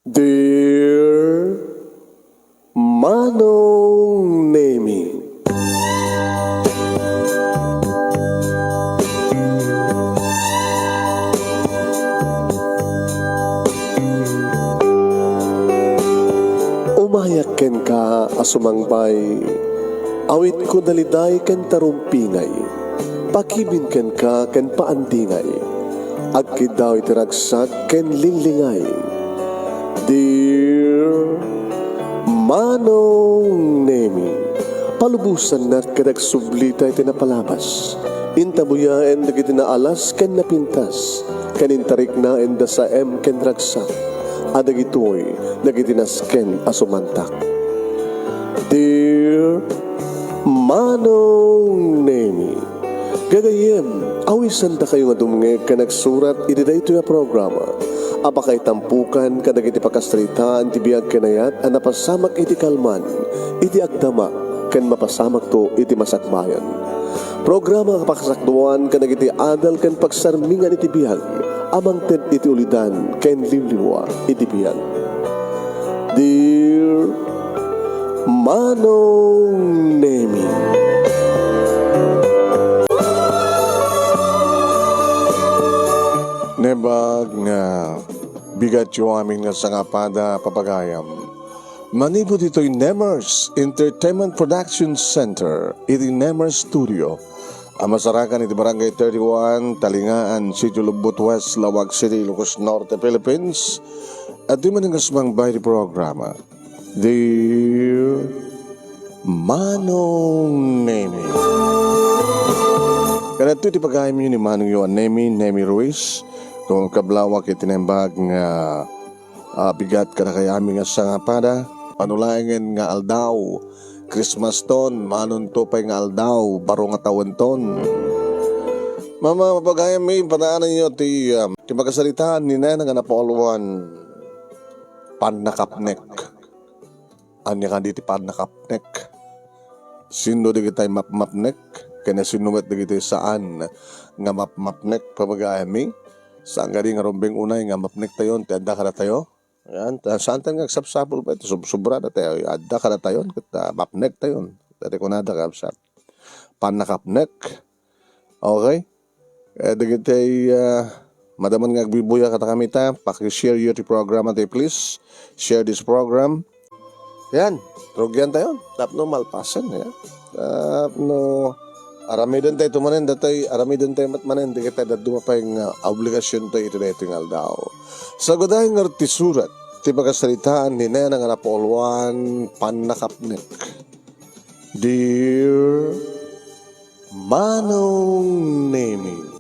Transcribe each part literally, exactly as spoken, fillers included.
Dear Manong Nemi. Umayak kenka a sumangbay, awitko daliday ken tarumpingay, pakibin kenka ken paandingay, agkiddaw iti ragsak ken linglingay. Dear Manong Nemi, palubosannak ket agsublita iti napalabas. Intabuyaen dagiti naalas ken napintas, ken intariknaen da saem ken ragsak, a dagitoy dagiti nasken a sumantak. Dear Manong Nemi, gagayyem, awisandakayo nga dumngeg ken agsurat iti daytoy a programa a pakaitampokan kadagiti pakasaritaan ti biag ken ayat a napasamak iti kalman, iti agdama, ken mapasamakto iti masakbayan. Programa a pakasakduan kadagiti adal ken pagsarmingan iti biag a mangted iti ulidan ken liwliwa iti biag. Dear Manong Nemi. Naimbag nga bigatyo amin nga sangapada, papagayam. Manipud ditoy Nemers Entertainment Production Center, iti Nemers Studio, a masarakan iti Barangay thirty-one, Talingaan, Sitio Lubbot West, Laoag City, Ilocos Norte, Philippines. Adtoy manen nga sumangbay ti programa, Dear Manong Nemi. Kadagitoy ti pagayamyo ni Manongyo a Nemi, Nemi Ruiz, ket kablawak iti naimbag nga a, bigat kadakay amin nga sangapada. Mano laengen nga aldaw, Christmas ton, manonto pay nga aldaw, baro nga tawenton. Mama, papagayammi, panaananyo ti, um, ti pakasaritaan ni Nena nga napauluan, pannakapnek. Ania kadi ti pannakapnek? Sinno dagitay mapmapnek? Ken sinno met dagitay saan nga mapmapnek, papagayammi? Saan kadi nga rumbeng unay nga mapnektayon ti adda kadatayo? Ayan, ta-, saan tayo nga agsapsapul pay? Sub-, sobra na tayo. Adda kadatayon, ket, ah, mapnektayon. Dati kunada, kabsat. Pannakapnek. Okay? Eh, dagiti, ah, madaman nga agbubuya kadakami ta, paki-share yo ti programa tayo, please. Share this program. Yan, rugyan tayo. Tapno malpasen, ya. Tapno aramiden tayo tumanen, datoy aramiden tayo met manen, dagiti dadduma pay nga obligasion tayo iti daytoy nga aldaw. Saguday nga ti surat, ti pakasaritaan ni Nena nga napauluan, pannakapnek. Dear Manong Nemi.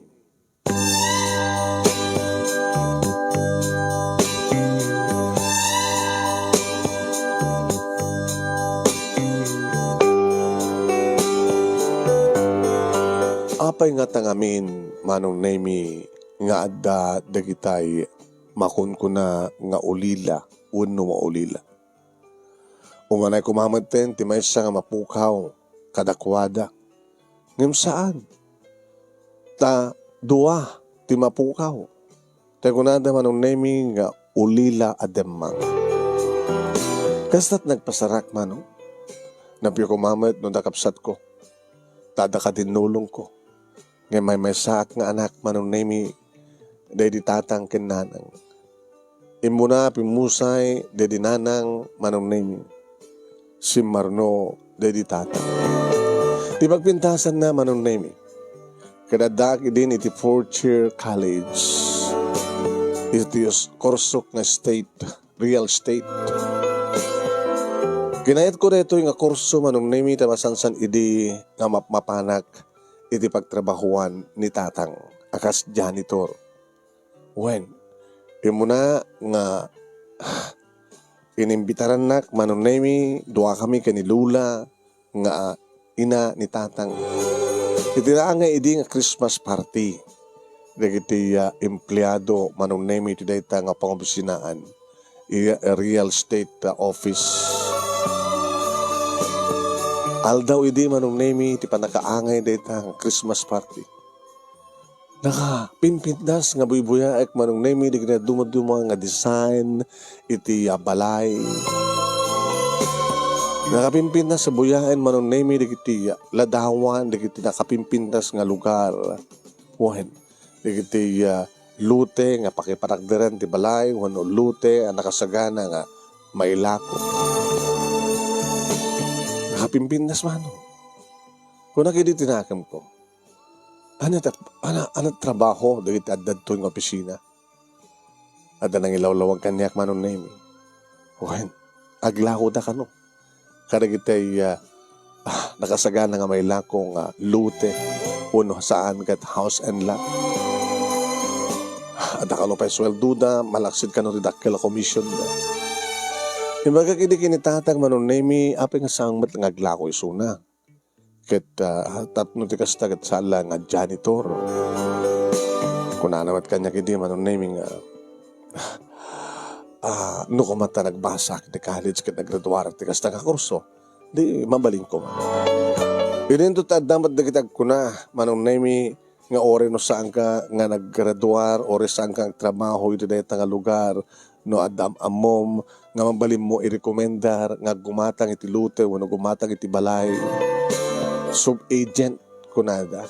Apay ngata ngamin, Manong Nemi, nga adda dagitay makunkuna nga ulila wenno maulila? Umanay koma metten ti maysa nga mapukaw kadakuada. Ngem saan. Ta dua ti mapukaw. Ta kunada, Manong Nemi, nga ulila a demmang. Kasto't nagpasarak, Manong. Napio koma met no dakabsatko. Ta adda kadinnulongko. Ngem maymaysaak nga anak, Manong Nemi, daydi tatang ken nanang. Immuna a pimmusay daydi nanang, Manong Nemi. Simmarno daydi tatang. Ti pagpintasanna, Manong Nemi, ket addaak idin iti fourth year college. Iti s-, kursok nga state real estate. Kinayatko daytoy nga kurso, Manong Nemi, ta masansan idi nga mapmapanak iti pagtrabahoan ni tatang a kas janitor. Wen, immuna nga inimbitarannak, Manong Nemi, duakami ken ni Lola, nga ina ni tatang. Iti la nga idi nga Christmas party dagiti, ah, empleado, Manong Nemi, iti dayta nga pangopisinaan, iya, real estate, ah, office. Aldaw idi, Manong Nemi, ti pannakaangay dayta nga Christmas party. Nakapimpintas nga buybuyaek, Manong Nemi, dagiti dumduma nga design iti, ah, balay. Nakapimpintas nga buyaen, Manong Nemi, dagiti, ah, ladawan, dagiti nakapimpintas nga lugar. Wen, dagiti, ah, lote nga pakiparakderen ti balay, wenno lote a nakasagana nga mailako. Nakapimpintas, Manong. Kunak idi tinakemko, "Ania ti, ania, ania ti trabaho dagiti adda ditoy nga opisina?" Adda nangilawlawag kaniak, Manong Nemi. Wen, aglakoda kano kadagiti, ah, ah, nakasagana nga mailako nga lote wenno saan ket house and lot. Adda kano pay sueldoda, malaksid kano ti dakkel a komisionda. Imbagak idi ken ni tatang, Manong Nemi, apay nga saan met nga aglako isuna. Ket, ah, tapno ti kasta ket saan la nga janitor. Kunana met kaniak idi, Manong Nemi, nga, ah, no koma ta nagbasa ti college ket nagraduar ti kasta nga kurso, di mabalinko man. Idinto ta adda met dagiti agkuna, Manong Nemi, nga uray no saanka nga naggraduar, uray saanka nga agtrabaho iti dayta nga lugar, no adda am-ammom nga mabalinmo irekomendar nga aggumatang iti lote wenno aggumatang iti balay, sub-agent, kunada.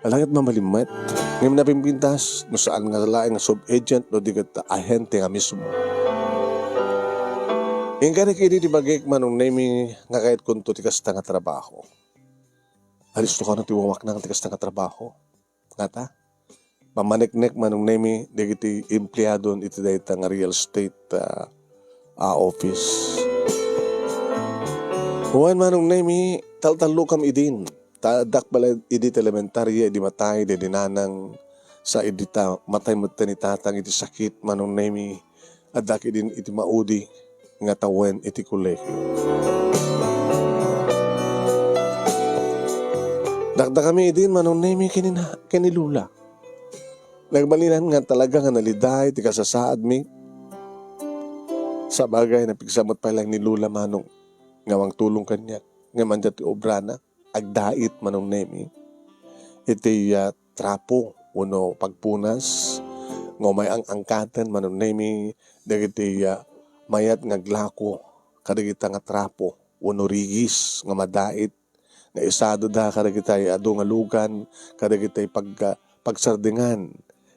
Ala ket mabalin met. Ngem napimpintas no saan nga laeng nga sub-agent no di ket ahente nga mismo. Inkarik idi ti bagik, Manong Nemi, nga kayatkonto ti kasta nga trabaho. Alisto kano ti wamaknang ti kasta nga trabaho. Ngata, mamaneknek, Manong Nemi, dagiti empleadon iti dayta nga real estate, ah, a office. Wen, Manong Nemi, taltallokam idin. Ta addak pay la idi ti elementaria idi matay daydi nanang, sa idi ta matay metten ni tatang iti sakit, Manong Nemi. Addak idin iti maudi nga tawen iti kolegio. Dakdakami idin, Manong Nemi, ken ni na-, ken ni Lola. Nagbalinan nga talaga nga naliday ti kasasaadmi. Sabagay, napigsa met pay laeng ni Lola, Manong, nga mangtulong kaniak, ngem ania ti obrana? Agdait, Manong Nemi, iti, ah, trapo wenno pagpunas nga umay ang-angkaten, Manong Nemi, dagiti, ah, mayat nga aglako kadagita nga trapo wenno rigis nga madait nga isaduda kadagitay adu nga lugan, kadagitay pag-, ah, pagsardingan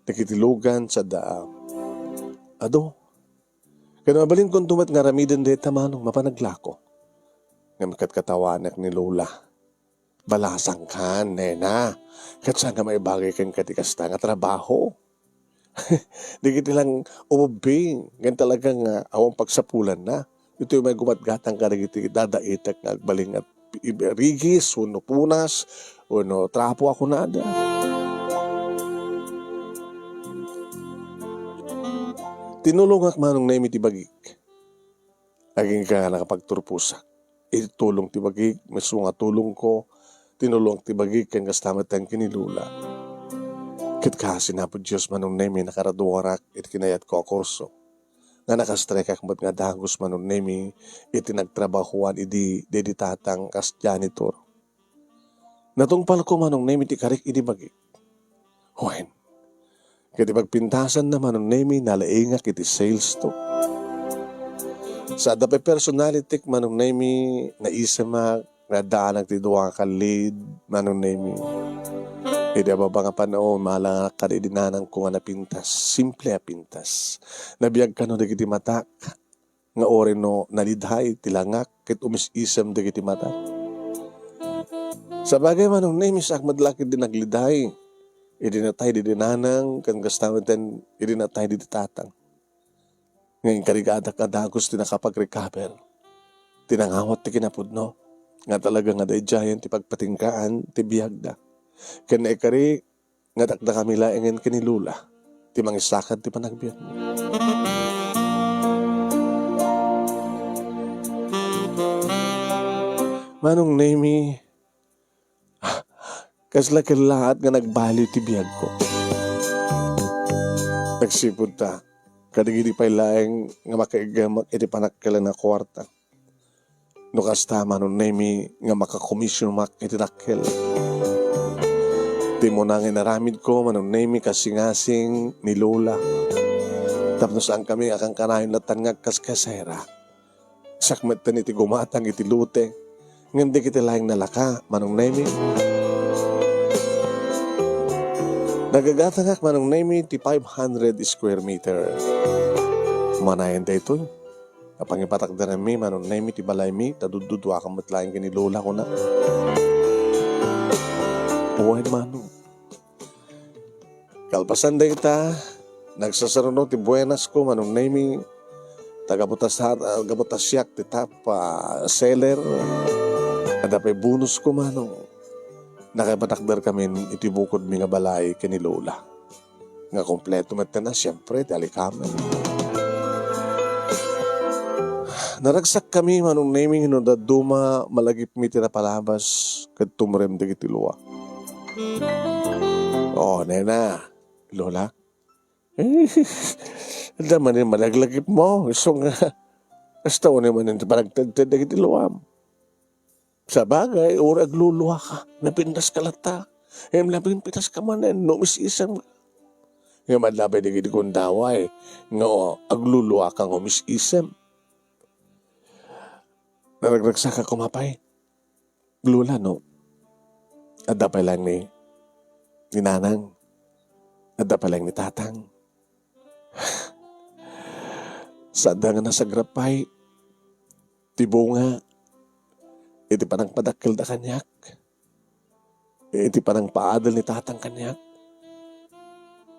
dagiti lugan sada, ah, adu. Ken mabalinkonto met nga aramiden dayta, Manong, mapan aglako. Ngem katkatawanak ni Lola. Balasangkan, nena. Ket saan nga maibagay kenka ti kasta nga trabaho? Dagiti lang ubing, ngem talaga nga awan pagsapulanna. Itoy may gumatgatang kadagiti dadaitek nga agbalingat, rigis wenno punas wenno trapo a kunada. Tinulongak, Manong Nemi, ti bagik. Agingga nakapagturposak. Iti tulong ti bagik, mismo nga tulongko, tinulongak ti bagik ken kasta met ken ni Lola. Ket kaasi ni Apo Dios, Manong Nemi, nakaraduarak iti kinayatko a kurso. Nga nakastrikak met nga dagus, Manong Nemi, iti nagtrabahoan idi daydi tatang kas janitor. Natungpalko, Manong Nemi, ti karik idi bagik. Wen, ket ti pagpintasanna, Manong Nemi, nalaingak iti sales talk. Sa adda pay personalityk, Manong Nemi, naisemak nga addaanak ti dua nga kallid, Manong Nemi. Iti ababa nga panaon, malangak kadi idi nanangko nga napintas, simple a pintas. Nabiag kano dagiti matak, nga uray no naliday ti langak ket umis-isem dagiti mata. Sabagay, Manong Nemi, saak met la ket di nagliday idi natay didi nanang ken kasta met idi natay didi tatang. Nga inkarigadak a dagus ti nakapag-recover, ti nangawat ti kinapudno, nga talaga nga daydiayen ti pagpatinggaan ti biagda. Ken naikari, nga dakdakami laengen ken ni Lola ti mangisakad ti panagbiagmi. Manong Nemi, kasla kellaat nga nagbaliw ti biagko. Nagsipud ta, kadagidi pay laeng nga makaiggamak iti panakkelan a kuarta. No kasta, Manong Nemi, nga makakomisionak iti dakkel. Ti umuna nga inaramidko, Manong Nemi, kasingasing ni Lola. Tapno saankami a kankanayon latta nga agkaskasera. Siak metten iti gumatang iti lote, ngem dagiti laeng nalaka, Manong Nemi. Nagagatangak, Manong Nemi, ti five hundred square meter. Manayon daytoy. Apan ipatakderanmi, Manong Nemi, ti balaymi, ta dudduduakam met laeng ken ni Lola, kuna. Wen, Manong. Kalpasan dayta, nagsasaruno ti buenasko, Manong Nemi, ta gapu ta sa-, gapu ta siak ti top, ah, seller. Adda pay bonusko, Manong. Nakaipatakderkamin iti bukodmi nga balay ken ni Lola. Nga kompleto metten a, siempre, ti alikamen. Naragsakkami, Manong Nemi, no dadduma malagipmi ti napalabas ket tumrem dagiti lua. Oh, nena, Lola. Adda manen malaglagipmo, isu nga, hasta unay manen ti panagtedted dagiti luam. Sabagay, uray agluluaka, napintaska latta. Ngem napimpitaska manen, no umis-isem. Ngem adda pay dagiti gundaway nga agluluaka nga umis-isem. Naragragsaka koma pay, Lola, no? Adda pay laeng ni, ni Nanang. Adda pay laeng ni Tatang. Saan da nga nasagrap pay ti bunga iti panangpadakkelda kaniak, iti panangpaadal ni Tatang kaniak.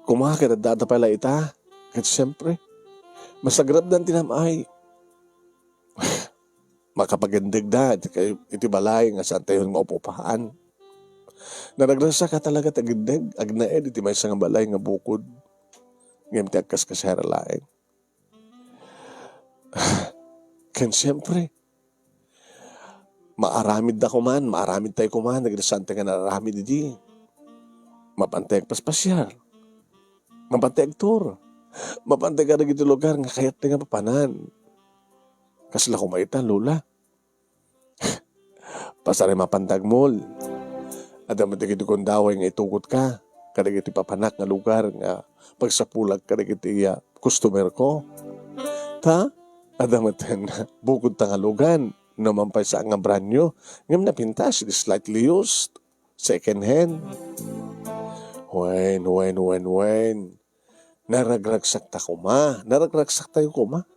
Koma ket adda, adda pay la ita, ket siempre, masagrapdan ti nam-ay. Makapagendegda iti, iti balay nga saantayon nga up-upahan. Naragragsaka talaga ti agindeg, agnaed iti maysa nga balay nga bukod. Ngem ti agkaskasera laeng. Ken siempre, maaramidda koman, maaramidtayo koman dagiti saantayo nga naaramid idi. Mapantay agpaspasiar. Mapantay agtour. Mapantay kadagiti lugar nga kayattayo nga papanan. Kasla koma ita, Lola. Pasar a mapantay agmall. Adda met dagiti gundaway nga itugotka kadagiti papanak nga lugar nga pagsapulak kadagiti, ah, customer ko. Ta, adda met bukodta nga lugan, no man pay saan nga brand new, ngem napintas, it is slightly used, second hand. Wen, wen, wen, wen. Naragragsakta koma, naragragsaktayo koma.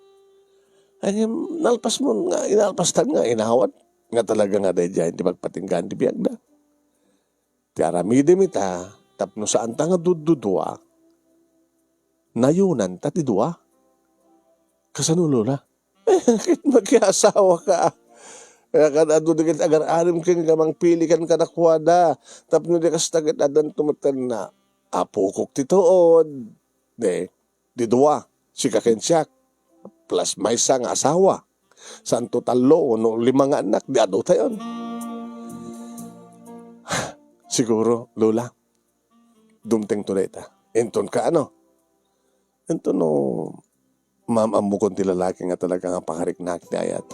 Ay, ngem nalpasmo nga, inalpastan nga inawat nga talaga nga daydiay ti pagpatinggaan ti biagda. Ti aramidem ita, tapno saanta nga duddudua, nayonanta ti dua. Kasano, Lola? Ket makiasawaka. Kaya kad adu dagiti agar-arim ken nga mangpili kan kadakuada. Tapno di kasta ket addanto metten na apokok ti tuod. Di, di dua, sika ken siak. Plus maysa nga asawa. Santo tallo, no lima nga anak, di adu tayon. Siguro, Lola, dumtengto dayta. Inton ka, ano? Inton no, maam-ammokon ti lalaki nga talaga nga pakariknak ti ayat.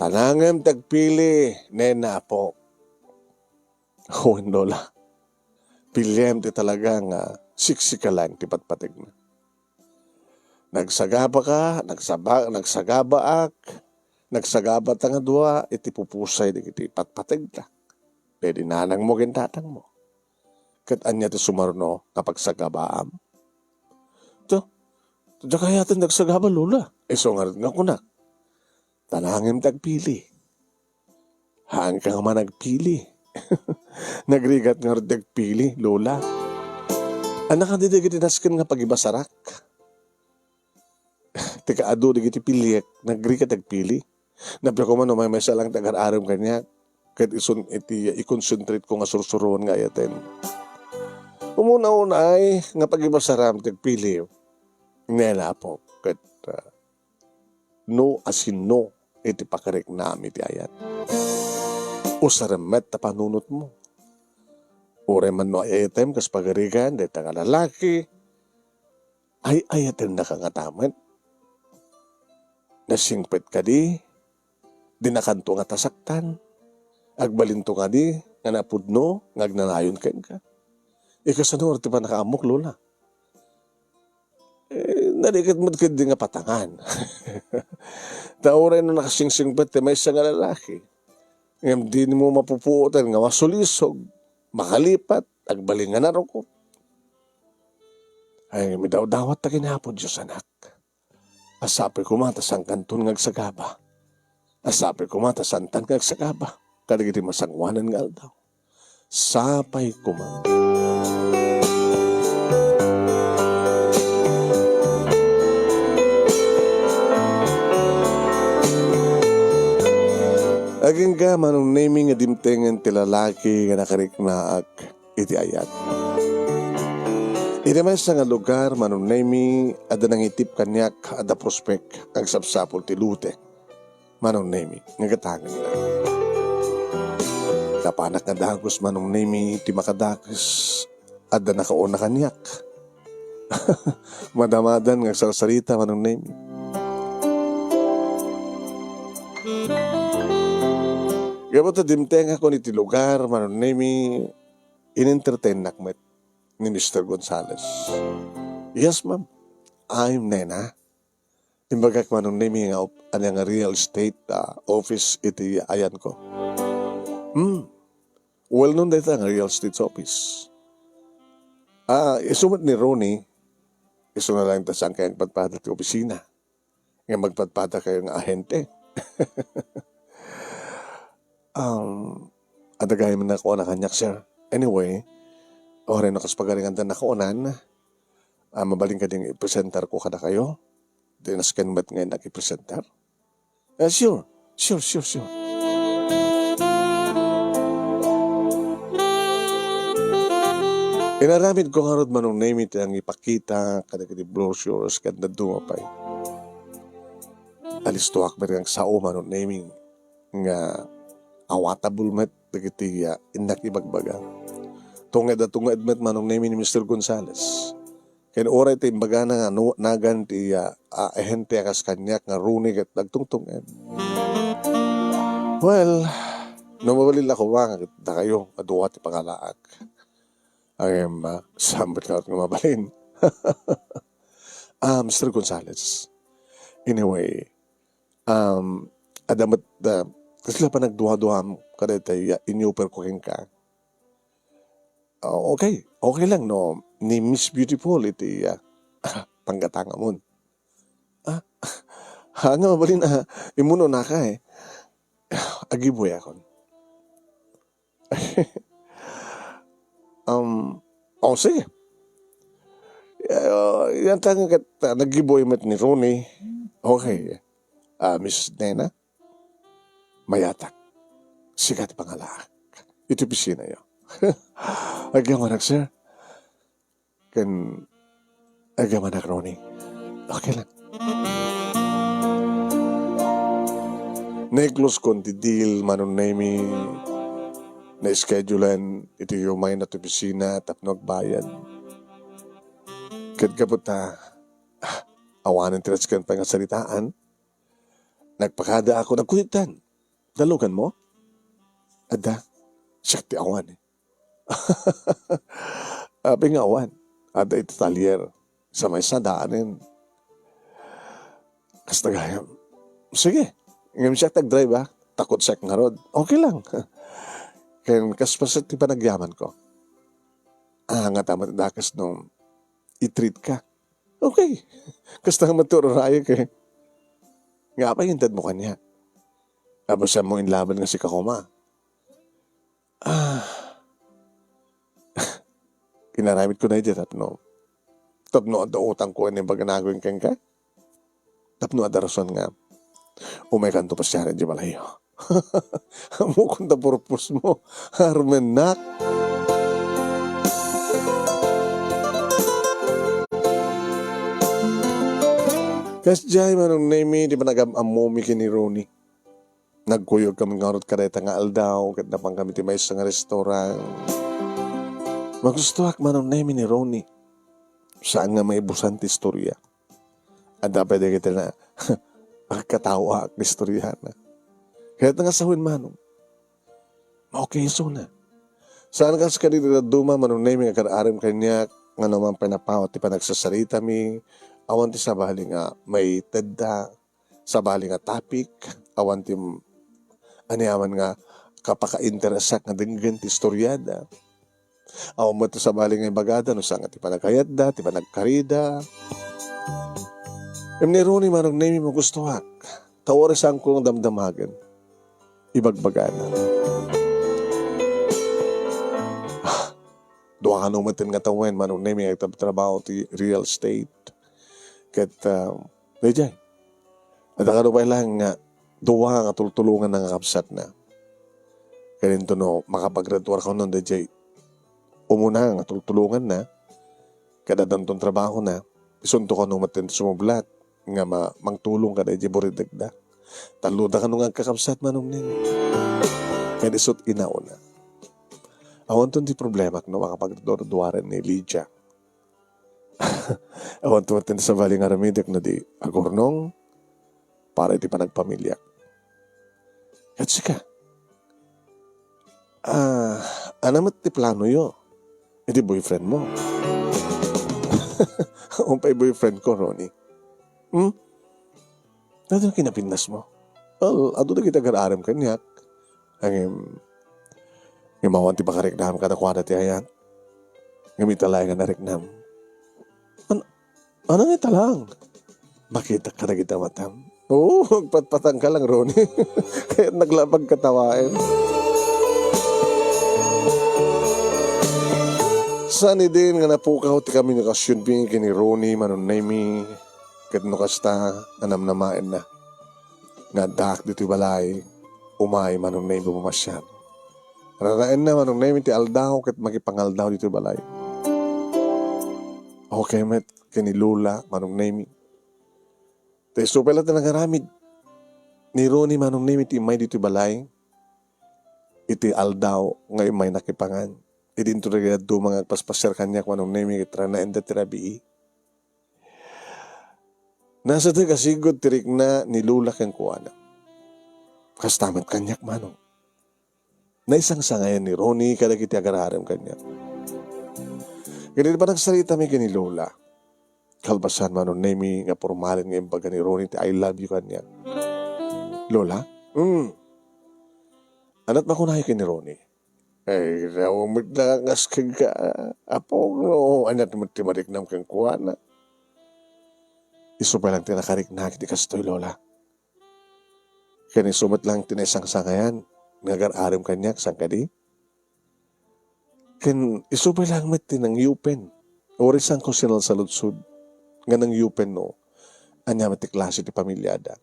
Tanangem ti agpili, nena, apo. Wen, Lola. Piliem ti talaga nga siksika laeng ti patpategna. Nagsagabaka, nagsaba-, nagsagabaak, nagsagabata nga dua iti pupusay dagiti patpategta. Daydi nanangmo ken tatangmo. Ket ania ti sumaruno nga pagsagabaam? To, diak kayaten ti agsagaba, Lola. Isu ngarud nga kunak, tanangem ti agpili. Haanka nga managpili. Nagrigat ngarud ti agpili, Lola. Ania kadi dagiti nasken nga pagibasarak? Ti kaadu dagiti piliek, nagrigat ti agpili. Napno koma no maymaysa lang ti agar-arem kaniak, ket isun iti i-concentrate ko nga sursuroen nga ayaten. Umuna-unay nga pagibasaram ti agpili, nena, apo, ket, ah, no a sinno iti pakariknam iti ayat. Usarem met ta panunotmo. Uray man no ay-ayatem kas pagarigan dayta nga lalaki, ay-ayatennaka ngata met. Nasingpet kadi, dinakanto ngata saktan. Agbalinto kadi, nga napudno nga agnanayon kenka. Ikasano ti pannakaammok, Lola? Eh, narigat met ketdi nga patangan. Ta uray no nakasingsingpet ti maysa nga lalaki, ngem dimo mapupuotan nga masulisog, makalipat, agbalin nga narukop. Ay, midawdawat ta ken Apo Dios, anak. Asapay koma ta saankanton nga agsagaba. Asapay koma ta saantan nga agsagaba kadagiti masangoanan nga aldaw. Sapay koma. Agingga, Manong Nemi, nga dimtengen ti lalaki nga nakariknaak iti ayat. Iti maysa nga lugar, Manong Nemi, adda nangitip kaniak, adda prospek nga agsapsapul ti lote, Manong Nemi, nga gatangenna. Napanak nga dagus, Manong Nemi, ti makadakes, adda nakauna kaniak. Madamadan nga agsarsarita, Manong Nemi. Gapu ta dimtengakon iti lugar, Manong Nemi, in-entertainnak met ni Mister Gonzales. "Yes, ma'am. I'm Nena." Imbagak, Manong Nemi, nga op-, ania nga real estate, ah, office iti ayanko. Hmm. Well known dayta nga real estate office. Ah, isu met ni Ronnie, isu na lang ta saan kayo agpadpada ti opisina. Nga magpadpadakayo nga ahente. Um, adda gayam nakuana kaniak, sir. Anyway, uray no kas pagaring adda nakuanan, ah, mabalin kadi nga ipresentarko kadakayo? Di nasken met nga innak ipresentar? Ah, sure. Sure, sure, sure. Inaramidko ngarud, Manong Nemi, ti nangipakita kadagiti brochures ken dadduma pay. Alistoak met nga agsao, Manong Nemi, nga awatabel met dagiti, ah, innak ibagbaga. Tunged a tunged met, Manong Nemi, ni Mister Gonzales. Ken uray ti imbagana nga no-, nagan ti, ah, ah, ahente a kas kaniak nga Ronnie ket nagtungtunged. Well, no mabalin la koma nga dakayo a dua ti pangalaak. Ngem, ah, saan met ngarud nga mabalin? Ah, Mister Gonzales. Anyway, um, adda met, ah, kasla panagduaduam kadayta, ah, inyoper ko kenka. Ah, okay. Okay lang no ni Miss Beautiful iti, ah, panggatangamon. Ah, ha, nga mabalin, ah, immuno naka, eh. Agibuy akon. Um, oh, sige. Ah, yan ta nga ket, ah, naggibuy met ni Ronnie. Okay. Ah, Miss Nena, mayatak. Sika ti pangalaak. Iti opisinayo. Agyamanak, sir. Ken agyamanak, Ronnie. Okay lang. Naikloskon ti deal, Manong Nemi. Naischedulean iti umayna ti opisina tapno agbayad. Ket gapu ta, ah, awanen ti nasken pay nga saritaan, nagpakadaakon, nagkunitdan. Daluganmo? Adda, siak ti awan, eh. Apay nga awan? Adda iti talyer. Sa maysa, daanen. Kasta gayam. Sige. Ngem siak ti agdrive, ah. Ta kotseak ngarud. Okay lang. Ken kas paset ti panagyamanko. Ah, nga tama ti dakes no i-treat ka. Okay. Kasta nga met ti urarayek, eh. Nga apay intedmo kaniak? Abasanmo inlaban nga sika koma. Ah. Inaramidko daydi tapno, tapno adda utangko nga imbaganagen kenka. Tapno adda rason nga umaykanto pasiar idiay balayyo. Ammokon ta purpose mo, Armennak. Kasdiay, Manong Nemi, ti panagam-ammomi ken ni Ronnie. Nagkuyogkami ngarud kadayta nga aldaw, ket napankami ti maysa nga restaurant. Magustoak, Manong Nemi, ni Ronnie. Saan nga maibusan ti istorya. Adda pay dagiti na, agkataoak ti istorya na. Kayat nga sawen, Manong. Okay, so na. Saan kas kadi ti dadduma, Manong Nemi, nga agar-arem kaniak, nga no man pay napawat ti panagsasaritami, awan ti sabali nga maitedda, sabali nga topic, awan ti aniaman nga kapakainteresak nga denggen ti istoriada. Awan met ti sabali nga ibagada no saan nga ti panagkayatda, ti panagkarida. Ngem ni Ronnie, Manong Nemi, magustuak. Ta uray saanko nga damdamagen. Ibagbagana. Dua kano met nga tawen, Manong Nemi, nga agtrabaho ti real estate. Ket, ah, daydiay. Adda kano pay laeng nga dua nga tultulonganna nga kabsatna. Ket inton no makapagraduar kano daydiay umuna nga tultulonganna, ket addanton trabahona, isunto kano met ti sumublat nga ma-, mangtulong kadaydiay buridekda. Talloda kano nga agkakabsat, Manong Nemi. Ket isut' inauna. Awanton ti problemak no makapagraduaren ni Lydia. Awanto met ti sabali nga aramidek no di agurnong para iti panagpamiliak. Ket sika, ah, ania met ti planoyo iti boyfriendmo? Awan pay boyfriendko, Ronnie. Hmm? Ania ti kinapinnasmo? Well, adu dagiti agar-arem kaniak. Ngem, ngem awan ti makariknam kadakuada ti ayat. Ngem ita laeng a nariknam. An-, ania nga ita laeng? Makitak kadagiti matam. Oo, agpatpatangka laeng, Ronnie. Kayatnak la pagkatawaen. Saan idin nga napukaw ti komunikasionmi ken ni Ronnie, Manong Nemi, ket no kasta, nanamnamaenna nga addaak ditoy balay, umay Manong Nemi mamasiar. Raraenna, Manong Nemi, ti aldaw ket makipangaldaw ditoy balay. Okay met ken ni Lola, Manong Nemi. Ta isu pay la ti nangaramid ni Ronnie, Manong Nemi, ti immay ditoy balay iti aldaw nga immay nakipangan. Idi inton dagiti dadduma nga agpaspasiar kaniak, Manong Nemi, ket raraenda ti rabii. Nasadeg a sigud ti rikna ni Lola kenkuana. Kasta met kaniak, Manong. Naisangsangayan ni Ronnie kadagiti agar-arem kaniak. Ket idi panagsaritami ken ni Lola, kalpasan, Manong Nemi, nga pormalen nga imbaga ni Ronnie ti "I love you" kaniak. Lola? Mm. Ania't makunayo ken ni Ronnie? Ay, awan met nakangas kenka, apo, no ania't met ti mariknam kenkuana. Isu pay laeng ti nakariknak iti kastoy, Lola. Ken isu met laeng ti naisangsangayan nga agar-arem kaniak, saan kadi? Ken isu pay laeng met ti nangyupen. Uray saanko sinalsaludsod nga nangyupen no ania met ti klase ti pamiliada.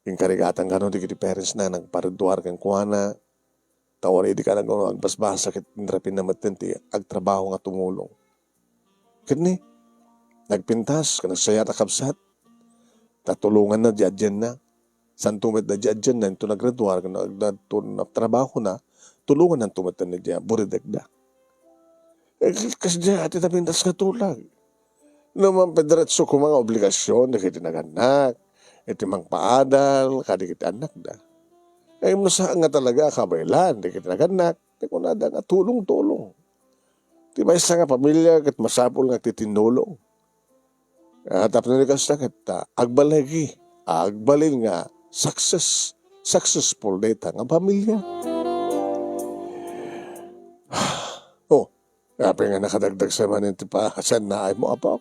Inkarigatan kano dagiti parents na nagpareduar kenkuana, ta uray idi kano agbasbasa ket inrapinna metten ti agtrabaho nga tumulong. Ket ni, nagpintas ken nagsayat a kabsat, ta tulonganna di adianna. Santo met da di adianna inton nagreduar ken nag-, nagtun-, nagtrabahona, tulongannanto metten diay buridekda. Eh, kasdiay ti napintas nga tulag. No man pay diretso koma nga obligasion dagiti nagannak, iti mangpaadal kadagiti annakda. Ngem no saan nga talaga a kabaelan dagiti nagannak, ti kunada nga tulong-tulong. Ti maysa nga pamilia ket masapul nga agtitinnulong. Ah, tapno di kasta ket, ah, agbaligi, agbalin nga success, successful dayta nga pamilia. Oh, apay nga nakadagdag sa manen ti pasannaaymo, apo?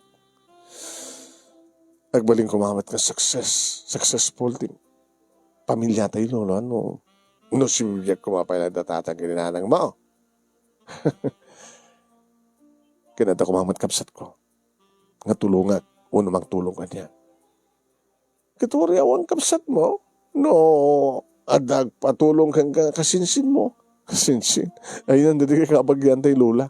Agbalin koma met nga success, successful ti pamiliatayo, Lolo, no, no sibibiag koma pay la da tatang ken ni nanangmo. Ken adda koma met kabsatko nga tulongak wenno mangtulong kaniak. Ket uray awan kabsatmo, no adda agpatulong kenka, kasinsinmo. Kasinsin. Ay, nanda di kakabagian tay Lola.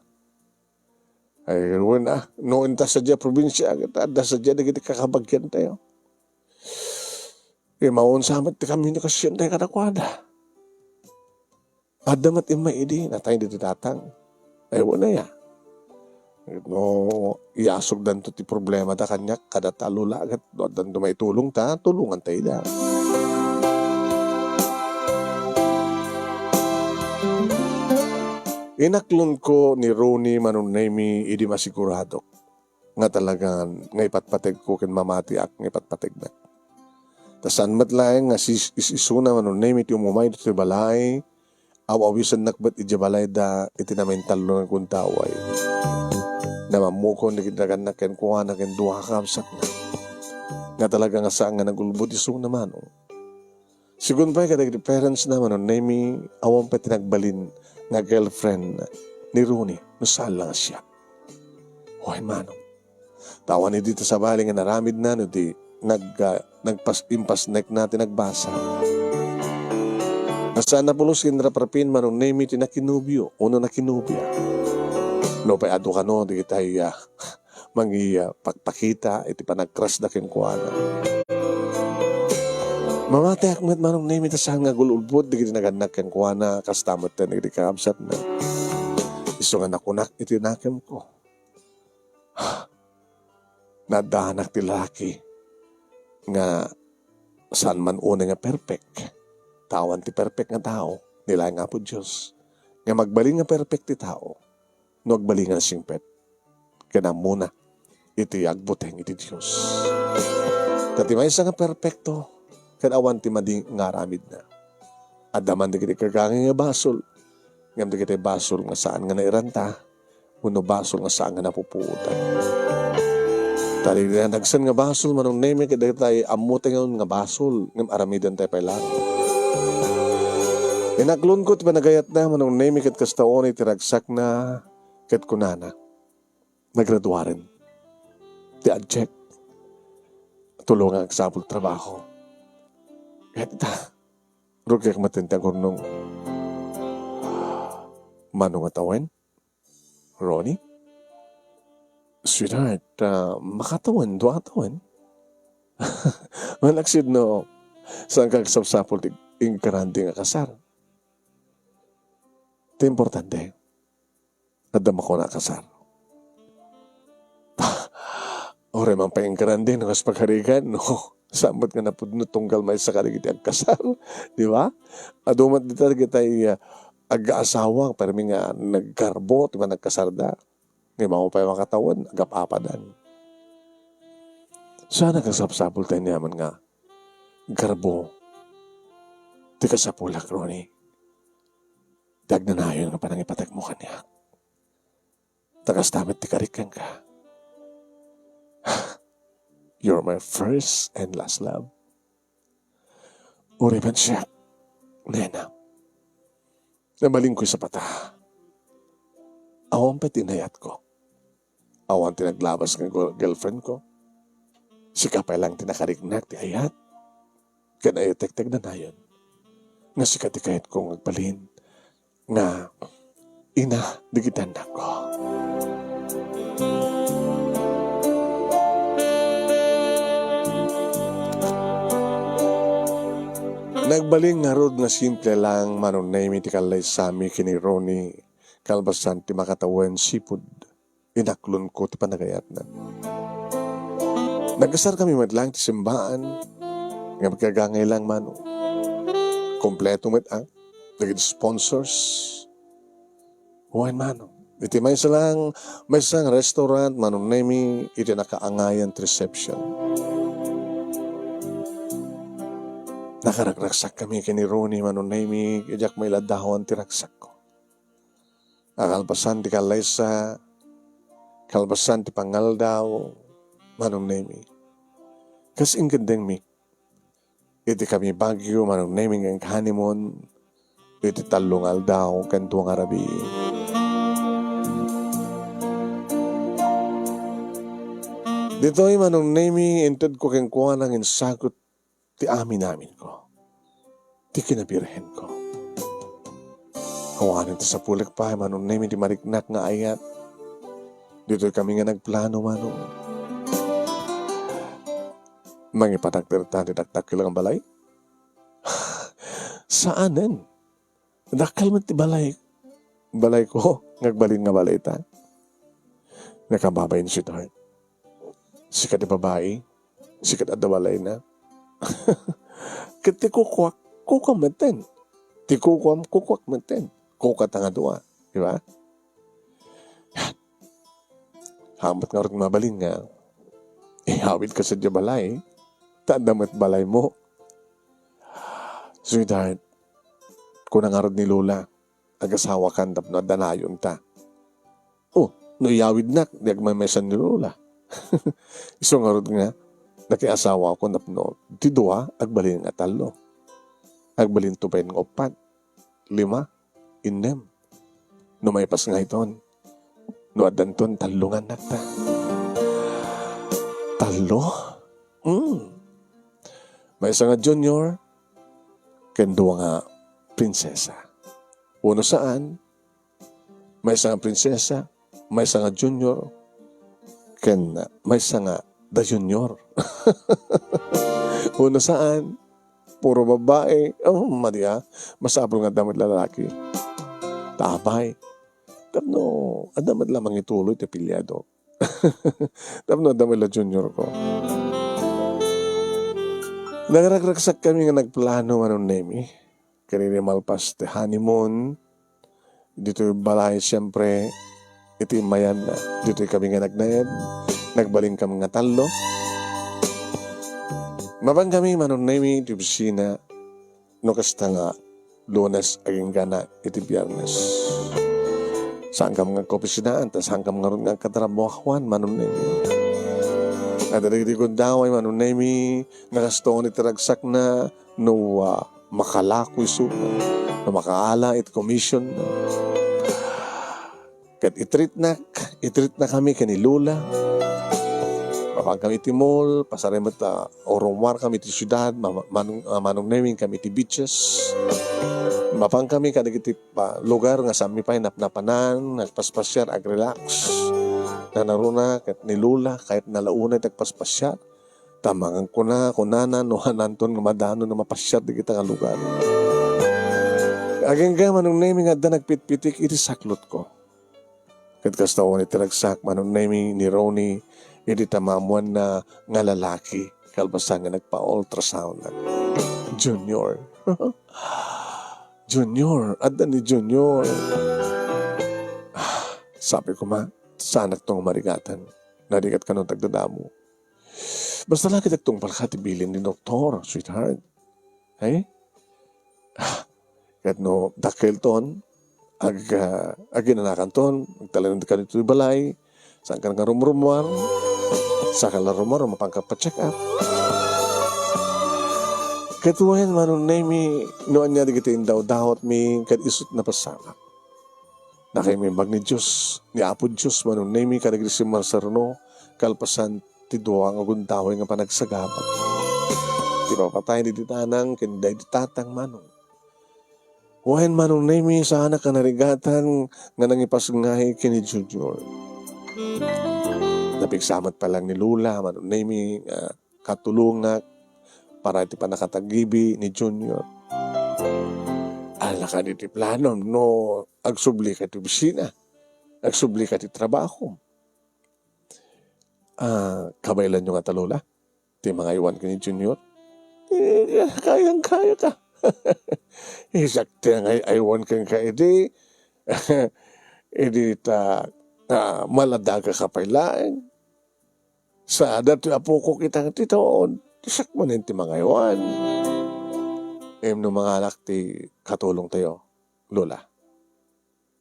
Ay, wen, ah, no inta sadiay a probinsia, ket adda sadiay dagiti kakabagiantayo. Imaon sa met ti komunikasiontayo kadakuada. Adda met immay idi natay ditoy tatang. Ay, wen aya. No iyasugdanto ti problemada kaniak, kadata a Lola, ket no addanto maitulongta, tulongantayda. Inaklonko ni Ronnie, Manong Nemy, idi masiguradok nga talagan nga ipatpategko ken mamatiak nga ipatpategna. Ta saan met laeng nga sis-, is-isuna, Manong Nemy, ti umumay ditoy balay, aw-awisennak met idiay balayda iti namaintallo nga gundaway. Namammukon dagiti nagannak kenkuana ken dua a kakabsatna. Nga talaga nga saan nga nagulbod isuna, Manong. Sigun pay kadagiti parents na, Manong Nemy, awan pay ti nagbalin nga girlfriend ni Ronnie no saan la nga siak. Wen, Manong. Ta awan idi ta sabali nga naramidna no di nag-, ah, nagpas-, impasnekna ti nagbasa. Saan a pulos ken raprapin, Manong Nemy, ti nakinobio wenno nakinobia. Nupay adu kano dagiti, ah, mangi-, ah, pakpakita iti panagkrasda kenkuana. Mamatiak met, Manong Nemy, ta saan nga agul-ulbod dagiti nagannak kenkuana, kasta met dagiti kakabsatna. Isu nga nakunak iti nakemko, naaddanak ti lalaki nga saan man unay nga perfect. Ta awan ti perfect nga tao, ni laeng Apo Dios, nga magbalin nga perfect ti tao no agbalin nga nasingpet ken ammona iti agbuteng iti Dios. Ta ti maysa nga perpekto ken awan ti madi nga aramidna. Adda man dagiti gagangay nga basol, ngem dagiti basol nga saan nga nairanta wenno basol nga saan nga napupuotan. Ta dagiti nagsen nga basol, Manong Nemy, ket dagiti ammotay nga basol, ngem aramidentayo pay laeng. Inaklonko ti panagayatna, Manong Nemy, ket kasta unay ti ragsakna, ket kunana, nagraduaren ti adjek. Tulo nga agsapul trabaho. Ket ita, rugiak met ti agurnong. Mano nga tawen? Ronnie? Sweetheart, ah, makatawen, dua a tawen. Malaksid no, saan ka agsapsapul ti inkarandi nga kasar? Ti importante, adda makuna a kasar. Uray man pay inkarandi no kas pagarigan, no? Saan met nga napudno tunggal maysa kadagiti agkasar, di ba? Adu met dita dagiti, ah, agkaasawa, permi nga naggarbo ti panagkasarda. Ngem awan pay makatawen, agap-apadan. Saan a kasapsapul ti aniaman nga garbo ti kasapulak, Ronnie. Ti agnanayon nga panangipategmo kaniak. Ta kasta met ti karik kenka. You're my first and last love. Uray man siak, nena. Nabalinko sapata. Awan pay ti inayatko. Awan ti naglabas nga gir-, girlfriendko. Sika pay laeng ti nakariknak ti ayat ken ayatek ti agnanayon. Nga sika ti kayatko nga agbalin nga ina dagiti annakko. Nagbalin ngarud nga simple laeng, Manong Nemy, ti kallaysami ken ni Ronnie kalpasan ti makatawen sipud inaklonko ti panagayatna. Nagkasarkami met laeng ti simbaan nga agkagangay laeng, Manong. Kompleto met, ah, dagiti sponsors. Wen, Manong. Iti maysa laeng, maysa nga restaurant, Manong Nemy, iti nakaangayan ti reception. Nakaragragsakkami ken ni Ronnie, Manong Nemy, diak mailadawan ti ragsakko. A kalpasan ti kallaysa, kalpasan ti pangaldaw, Manong Nemy. Kas inkendengmi, iti kami Baguio, Manong Nemy, nga nag-honeymoon iti tallo nga aldaw ken dua nga rabii. Ditoy, Manong Nemy, intedko kenkuana nga insagut ti amin-aminko, ti kinabirhenko. Awanen ti sapulek pay, Manong Nemy, ti mariknak nga ayat. Ditoy kami nga nagplano, Manong. Mangipadakderta ti dakdakkel nga balay? Saanen. Dakkel met ti balay. Balayko, nga agbalin nga balayta. Nakababain, sweetheart. Sika ti babai, sika ti adda balayna. Ket ti kukuak, kukuam metten. Ti kukuam, kukuak metten. Kukata nga dua. Di ba? Haanmo ngarud mabalin nga iyawidka sadiay balay, ta adda met balaymo. Sweetheart, kuna ngarud ni Lola, agasawakan tapno adda nayonta. Oh, no iyawidnak, di agmaymaysan ni Lola. Isu ngarud nga, nakiasawako tapno ti dua, agbalin nga tallo. Agbalinto pay nga uppat, lima, innem. No maipas nga iton, no addanton, tallongannakta. Tallo? Mm. Maysa nga junior, ken dua nga prinsesa. Wenno saan, maysa nga prinsesa, maysa nga junior, ken maysa nga da junior. Wenno saan, puro babae. Oh, madi a. Masapul nga adda met lalaki. Ta apay. Tapno, adda met la mangituloy ti apelyido. Tapno adda met la junior ko. Nagragsakkami nga nagplano, Manong Nemi. Ken idi malpas ti honeymoon, ditoy balay, siempre, iti immayanna. Ditoy kami nga nagnaed, nagbalin kami nga tallo. Mapan kami, Manong Nemi, iti opisina, no kasta nga Lunes agingga iti Biernes. Saankam nga agkaopisinaan, ta saankam ngarud nga agkatrabahoan, Manong Nemi. Adda dagiti gundaway, Manong Nemi, nga kastoon iti ragsakna, no, ah, makalako isu, no makaala iti commission. Ket itreatnak, itreatna kami ken ni Lola. Mapan kami iti mall, pasar met, ah, urummuar kami iti siudad, ma-, manung-, ah, Manong Nemi, kami iti beaches. Mapan kami kadagiti pa-, lugar nga saanmi pay napnapanan, nagpaspasiar, agrelax. Nanaruna ket ni Lola, kayatna la unay ti agpaspasiar. Ta mangan kuna, kunana, no haananton nga madano no mapasiar dagita nga lugar. Agingga, Manong Nemi, nga adda nagpitpitik iti saklotko. Ket kasta unay ti ragsak, Manong Nemi, ni Ronnie, idi ta maammoanna nga lalaki, kalpasan nga nagpa-ultrasound. Junior. Junior, adda ni Junior. Sabi ko, "Ma, saanakto nga marigatan. Narigat kano ti agdadamo." Basta la ket agtungpalka ti bilin ni doktor, sweetheart. Ay? Ah, ket no dakkelton, ag-, ah, aginanakanton, agtalinaedkan ditoy balay, saankan nga rumrummuar, saka la rummuar, mapanka pa-check up. Ket wen, Manong Nemi, no ania dagiti indawdawatmi, ket isut' napasamak. Nakaimbag ni Dios, ni Apo Dios, Manong Nemi, kadagiti simmarsarno, kalpasan ti dua nga gundaway nga panagsagaba. Ti papatay ni Ditanang ken daydi Tatang, Manong. Wen, Manong Nemi, saanak a narigatan nga nangipasngay ken ni Junior. Napigsa met pay laeng ni Lola, Manong Nemi, nga katulongak para iti pannakatagibi ni Junior. Ala kadi ti planom no agsublika ti opisina, agsublika ti trabaho. Ah, kabaelanyo ngata, Lola, ti mangaywan ken ni Junior? Eh, kayang-kayaka. Siak ti angay-aywan kenka idi, idi ta, ah, maladagaka pay laeng. Sa datoy apok ita nga ti taon, siak manen ti mangaywan. Ngem no manganak ti katulongtayo, Lola,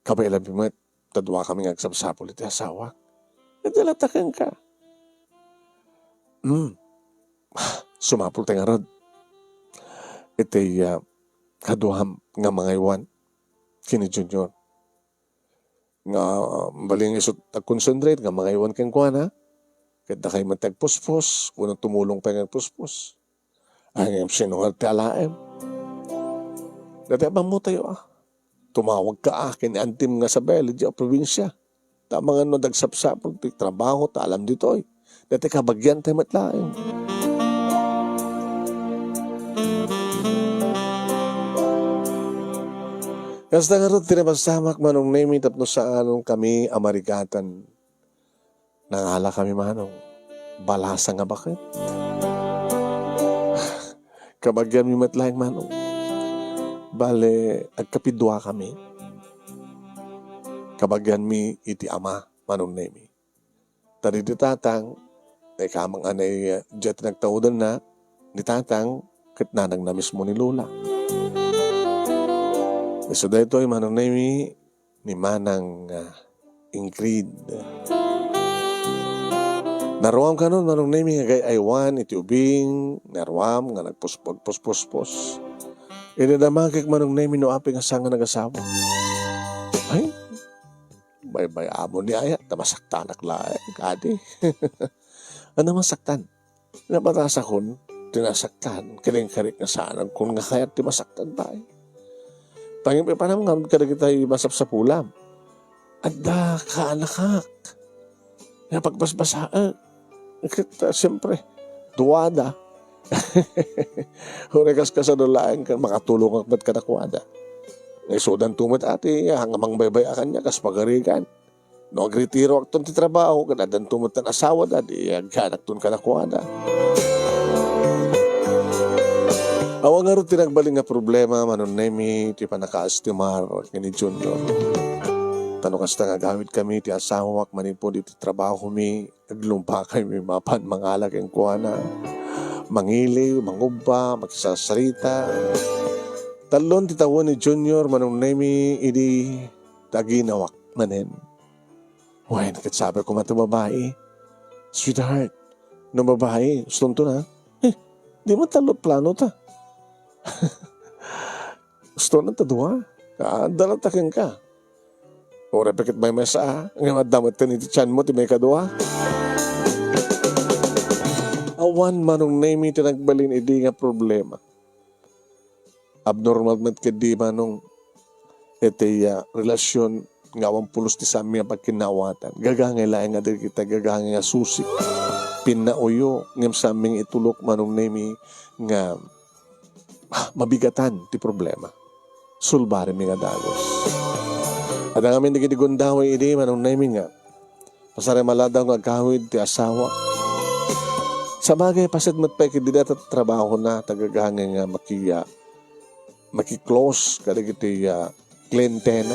kabaelanmi met ta duakami nga agsapsapul iti asawak. Iti latta kenka. Hmm. Sumapulta ngarud iti, ah, kaduam nga mangaywan ken ni Junior. Nga, ah, balin isut' agconcentrate nga mangaywan kenkuana. Ket dakay met ti agpuspos, wenno tumulong pay nga agpuspos. Ay, ngem sino nga ti alaem? Dati ammotayo, ah. Tumawagka, ah, ken ni Antim nga Isabel, idiay probinsia. Ta amangan no dagsapsapul ti trabaho, ta alam ditoy. Dati kabagian tayo met laeng. Kasta ngarud ti napasamak, Manong Nemi, tapno saankami a marigatan. Nangalakami, Manong. Balasa nga baket. Kabagianmi met laeng, Manong. Bale, agkapiduakami. kabagianmi iti ama, Manong Nemi. Ta ditoy tatang, naikaman a nay, diay ti nagtaudanna, ni tatang, ket nanangna mismo ni Lola. Isu daytoy, Manong Nemi, ni Manang, ah, Ingrid. Naruam kanon, Manong Nemi, nga agay-aywan iti ubing, naruam nga nagpus-, nagpuspuspos. Idi damagek, Manong Nemi, no apay nga saan nga nagasawa. Ay, baybay-am ni aya, ta masaktanak laeng, kadi. Ania masaktan? Napatasakon ti nasaktan, ket inkarik nga saan agkuna nga kayat ti masaktan pay. Pangipanam ngarud kadagiti masapsapulam. Adda kaanakak nga pagbasbasaek. Ket, ah, siyempre, duada. Uray kas kasano laeng ket makatulongak met kadakuada. Isudanto met ati, ah, nga mangbaybay-a kaniak kas pagarigan. No agretiroakton ti trabaho, ket addanto met ti asawada, di agyanakton kadakuada. Awan ngarud ti nagbalin nga problema, Manong Nemi, ti pannakaestimar ken ni Junior. Ta no kasta nga agawidkami ti asawak manipud iti trabahomi, aglumpakaymi mapan mangala kenkuana. Mangiliw, mangubba, makisarsarita. Tallon ti tawen ni Junior, Manong Nemi, idi ta aginawak manen. Wen, ket sabi koma ti babai, "Sweetheart, no babai, ustonto na." Eh, di man tallo plano ta. Ustonan ta dua. Ah, dala ta kenka. Uray pa ket maymaysa, ngem adda met iti tianmo ti maikadua. Awan, Manong Nemi, ti nagbalin idi nga problema. Abnormal met ketdi, Manong, iti, ah, relasyon nga awan pulos ti saanmi a pagkinnaawatan. Gagangay laeng nga dagita gagangay nga susi. Pinnauyo, ngem saanmi nga itulok, Manong Nemi, nga, ah, mabigatan ti problema. Sulbarimi nga dagus. Adda ngamin dagiti gundaway idi, Manong Nemi, nga Pasar a maladaw nga agawid ti asawa. Sabagay, paset met pay ket dida ta trabahona, ta gagangay nga maki-, ah, maki-close kadagiti, ah, klientena.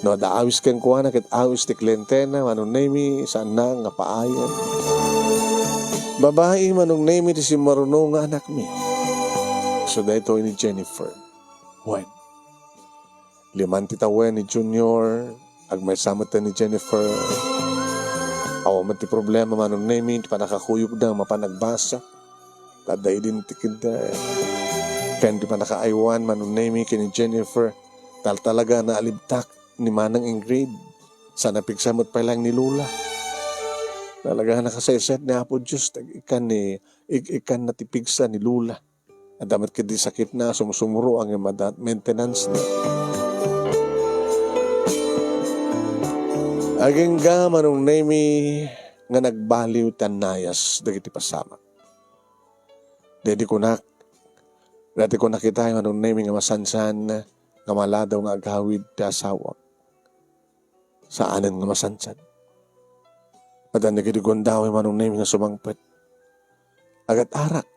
No adda awis kenkuana ket awis ti klientena, Manong Nemi, saanna nga paayen. Babai, Manong Nemi, ti simmaruno nga anakmi. So, daytoy ni Jennifer. Wen. Liman ti tawen ni Junior, agmaysa met ni Jennifer. Awan met ti problema, Manong Nemi, ti pannakakuyogda mapan agbasa. Ta adda idin ti kidda. Ken ti pannakaaywan, Manong Nemi, ken ni Jennifer. Taltalaga naalibtak ni Manang Ingrid. Saan a pigsa met pay laeng ni Lola. Talaga nakasaysayaat ni Apo Dios, tag-ikkan ni, ik-, ikkanna ti pigsa ni Lola. Adda met ketdi sakitna, sumsumro, ngem adda maintenance na. Agingga, Manong Nemi, nga nagbaliw ti annayas dagiti pasamak. Daydi kunak, daydi kunak itay, Manong Nemi, nga masansan nga maladaw nga agawid ti asawak. Saanen nga masansan. Adda dagiti gundaway, Manong Nemi, nga sumangpet. Agat-arak.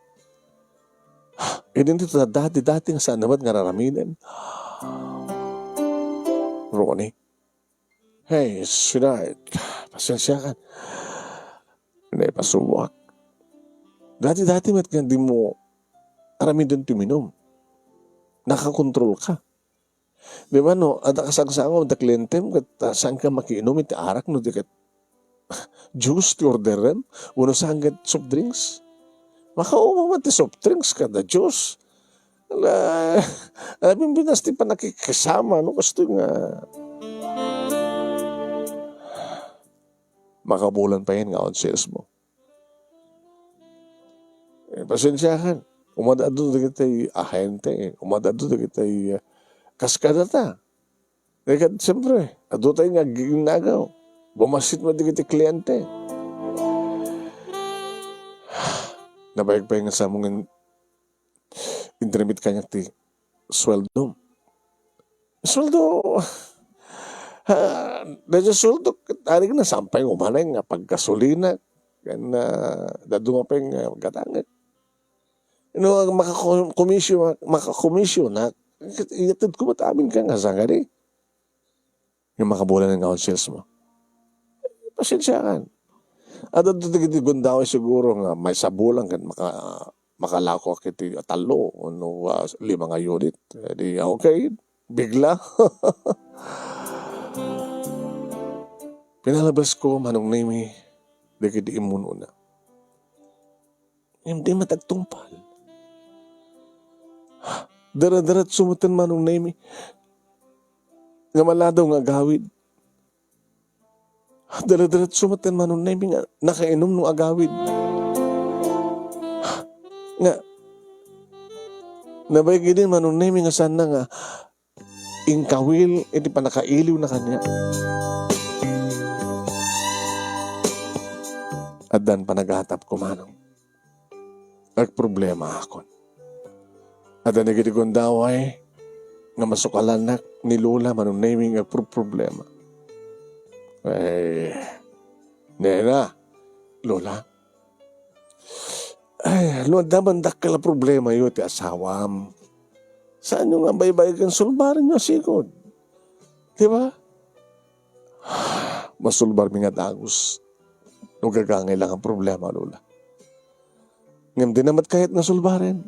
Idin ti dati-dati nga saan met nga raramiden. Ronnie. Hey, sweetheart. Pasensiakan. Naipasuak. Dati-dati met nga dimo aramiden ti uminum. Nakakontrol ka. Di ba, no? Adda kasangsango, adda klientem, ket, ah, saan ka makiinum iti arak, no? Di ket juice ti orderem, wenno saan ket soft drinks. Makauma man ti soft drinks kada juice. Ala, ala, bimbinas ti pannakikisama, no? Kastoy nga, makabulan pa yan nga on sales mo. Eh, pasensiakan. Umad-adu dagiti ahente, umad-adu dagiti, eh, kaskadata. Eh, ket, siyempre, adu tayo nga agiginnagaw. Bumasit mo dagiti kliyente. Nabayag pay nga sa mong in-, intermit kaniak ti sueldo. Sueldo, ah, daydi sueldo, arik na sampay umanay nga paggasolina, ken, ah, dadduma pay nga gatangek. No, makakomisyo-, makakomisyonak, iyatedko met amin ka nga sangadi. Nga makabulanen nga sales mo. Pasensiakan. Adda dagiti gundaway siguro nga maysa a bulan ket maka-, makalakoak iti tallo wenno, ah, lima nga unit. Eh, di, okay, bigla. Pinalabasko, Manong Nemi, dagiti immunona. Ngem di met agtungpal. Dire-diretso metten, Manong Nemi, nga maladaw nga agawid. Dire-diretso metten, Manong Nemi, nga nakainum no agawid. Nga nabayag idi, Manong Nemi, nga saanna nga inkawil iti pannakailiwna kaniak. Addan panagatapko, Manong. Agproblemaakon. Adda dagiti gundaway nga masukalannak ni Lola, Manong Nemi, nga agproproblema. Ay, nena, Lola. Ay, no adda man dakkel a problemayo ti asawam, saanyo nga baybayagen, sulbarenyo a sigud. Di ba? Masulbarmi nga dagus no gagangay la nga problema, Lola. Ngem dina met kayat nga sulbaren.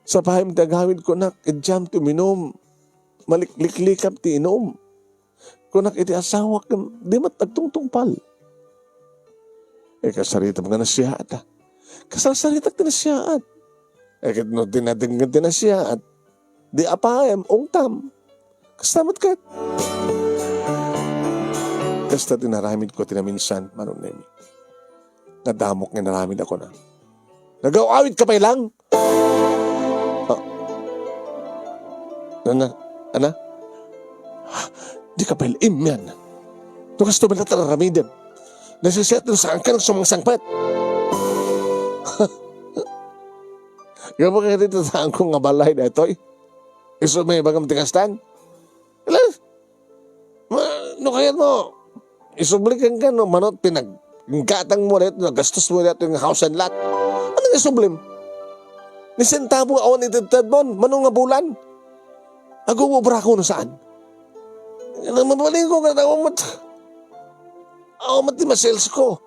Sapay ti agawid, kunak, idiam ti uminum. Malikliklikam ti inum. Kunak iti asawak, ngem di met agtungtungpal. Eh, kasaritam nga nasiaat, a. Kasarsaritak ti nasiaat. Eh, ket no dinadengngem ti nasiaat, di apaem, ungtam. Kasta met ket. Kasta ti naramidko ti naminsan, Manong Nemi. Nadamok nga inaramid a kuna. Nagaw-awid ka pay lang? Ah. Ana? Ana? Di ka pay immian. No kasto met latta aramiden. Nasisiat no saan ka nang sumangsangpet. Gapu ka dito saan ko nga balay daytoy. Isu may bagam ti kastan? Alas, ma-, no kayat mo, isubli kenka no mano ti nag-, gatang mo daytoy, nagastos mo daytoy nga house and lot. Anong isublim? Ni sentabo awan iti tedmon, mano nga bulan? Agugubrako no saan? Mabalin ko nga awan met, awan met ti masales ko.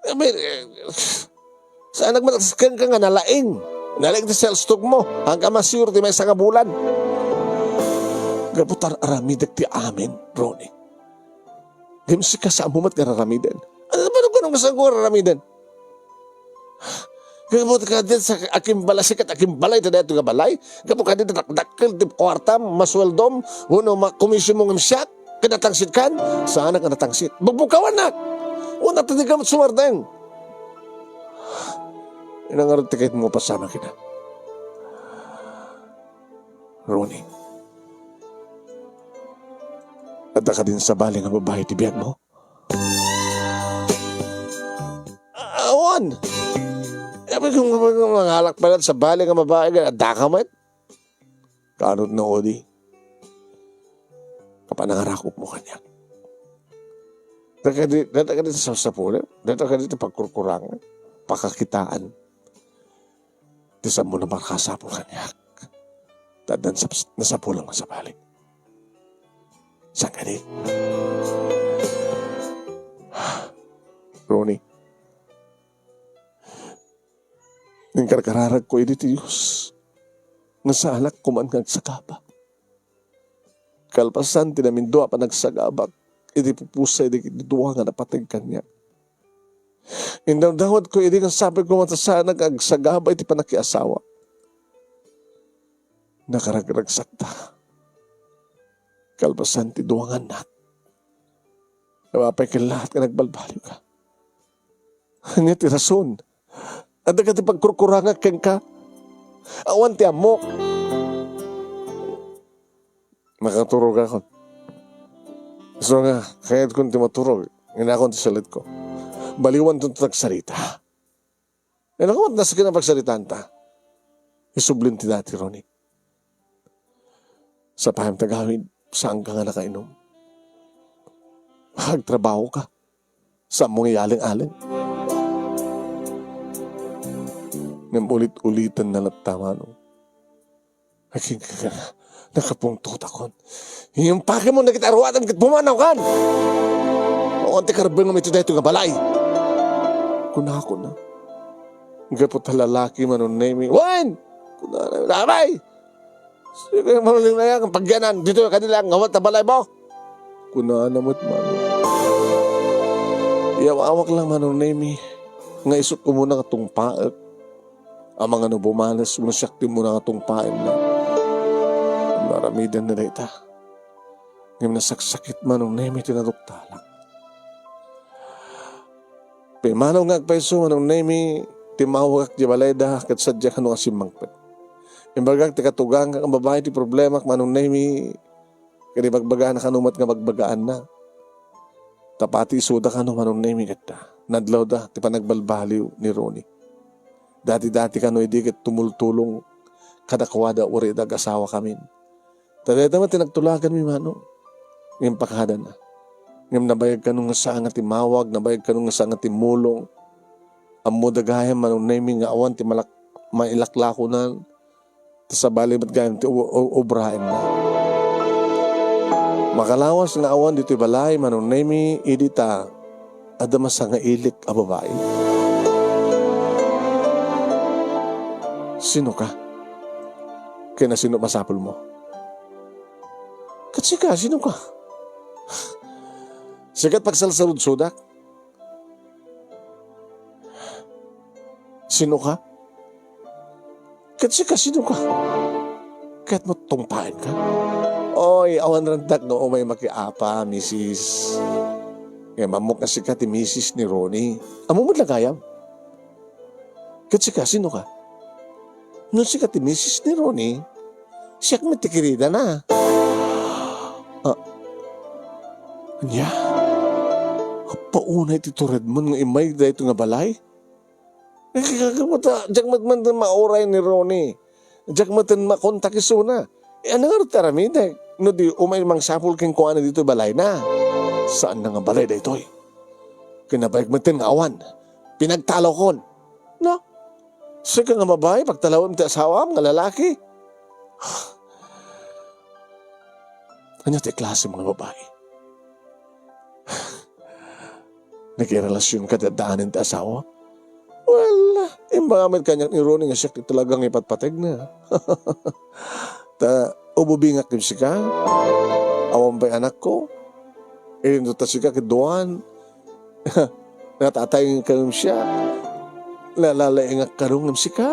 I mean, eh, saan nagmatasken ka nga nalaing? Nalaing ti sales talk mo. Hangka masure ti maysa nga bulan. Gapu ta aramidek ti amin, Ronnie. Ngem sika, saan mo met nga raramiden? Ano ba nung kunong saan ko raramiden? Gapu ta kadi sa akimbalay, sikat akimbalay ta dayto nga balay. Gapu kadi dakdakkel ti kuartam, masweldom, uno makomision mo ngem siak. Ket natangsit kan? Saanak a natangsit. Bugbukawannak. Wen, ata di ka met sumardeng. Ina ngarud ti kayat mo pasama kina. Ronnie. Adda kadin sabali nga babai ti biag mo? Awan! Sabi ko, mangalak pala sabali nga babai, adda ka met? Kaano no, Odi? Kapanangarakop mo kaniak. Dagiti, dagiti sapsapulem, dagiti pagkurkurangan, pakakitaan. Ti saan mo na makasapul kaniak. Ta addan sap-, nasapul nga sabali. Saan kadi? Ronnie, inkarkararagko idi ti Dios nga saanak koma nga agsagaba. Kalpasan ti namindua a panagsagabak iti pupusay dagiti dua nga napateg kaniak. Indawdawatko idi nga sapay koma ta saanak nga agsagaba iti pannakiasawa. Nakaragragsakta. Kalpasan ti dua nga annak. Apay ken laat nga nagbalbaliwka. Ania ti rason? Adda kadi pagkurkurangak kenka? Awan ti ammok. Nakaturogakon. Isu nga, kayatkon ti maturog. Inakon ti saletko. Baliwanton ti nagsarita. Inakon, nasken a pagsaritanta. Isublim ti dati, Ronnie. Sapayam ti agawid, saanka nga nakainum. Agtrabahoka. Saan mo nga ialeng-aleng. Ngem ulit-uliten na latta, Manong. Akin ka, Nakapungtotakon. Impakem dagiti aruatem ket pumanawkan. Awan ti karbengam iti daytoy nga balay, kunakona. Gapu ta lalaki, Manong Nemi. Wen! Kunana, "Labay! Sige, manuling na yan, pagyanan, ditoy ka nila, nga awan ta balaymo." Kunana met, Manong. Iyawawak lang, Manong Nemi, nga isut' umuna nga tungpaek. Amangan no bumales, wenno siak ti umuna nga tungpaenna. Naramidenna dayta. Ngem nasaksakit, Manong Nemi, ti naduktalak. Pimmanaw nga agpayso, Manong Nemi, timmawagak idiay balayda ket sadiak kano nga simmangpet. Imbagak ti katugangak nga babai ti problemak, Manong Nemi, ket ibagbagana kano met nga bagbagaanna. Ta pati isuda kano, Manong Nemi, ket nadlawda ti panagbalbaliw ni Ronnie. Dati-dati kano idi ket tumultulong kadakuada uray ida agasawakamin. Ta dayta met ti nagtulaganmi, Manong. Ngem pakadana. Ngem nabayag kano nga saan nga timmawag, nabayag kano nga saan nga timmulong. Ammoda gayam, Manong Nemi, nga awan ti malak-, mailaklakonan. Ta sabali met gayam ti u-, u-, obraenna. Makalawas nga awan ditoy balay, Manong Nemi, idi ta adda masangailik a babai. Sino ka? Ken no sino masapulmo? Ket sika, sino ka? Sika ti pagsalsaludsodak? Sino ka? Ket sika, sino ka? Ket mo tungpaenka? Oy, awan randak no umay makiapa, misis. Ngem ammok nga sika ti misis ni Ronnie. Ammom met la gayam? Ket sika, sino ka? No sika ti misis ni Ronnie, siak met ti kiridana. Ah, ania? Appaunay ti turedmon nga immay daytoy nga balay? Eh, kagagawata, diak met man mauray ni Ronnie. Diak met makontak isuna. Eh, ania ngarud ti aramidek no di umay mangsapul kenkuana ditoy balayna? Saanna nga balay daytoy. Kinabayag met nga awan. Pinagtalawkon. No? Sika nga babai, pagtalawem ti asawam nga lalaki? Ania ti klasem nga babai? Nakirelasionka ti addaanen ti asawa? Well, imbaga met kaniak ni Ronnie nga siak ti talaga nga ipatpategna. Ta, ububingak ken sika. Awan pay anakko. Idinto ta sika ket duan. Natatay ngem siak. Nalalaingak kano ngem sika.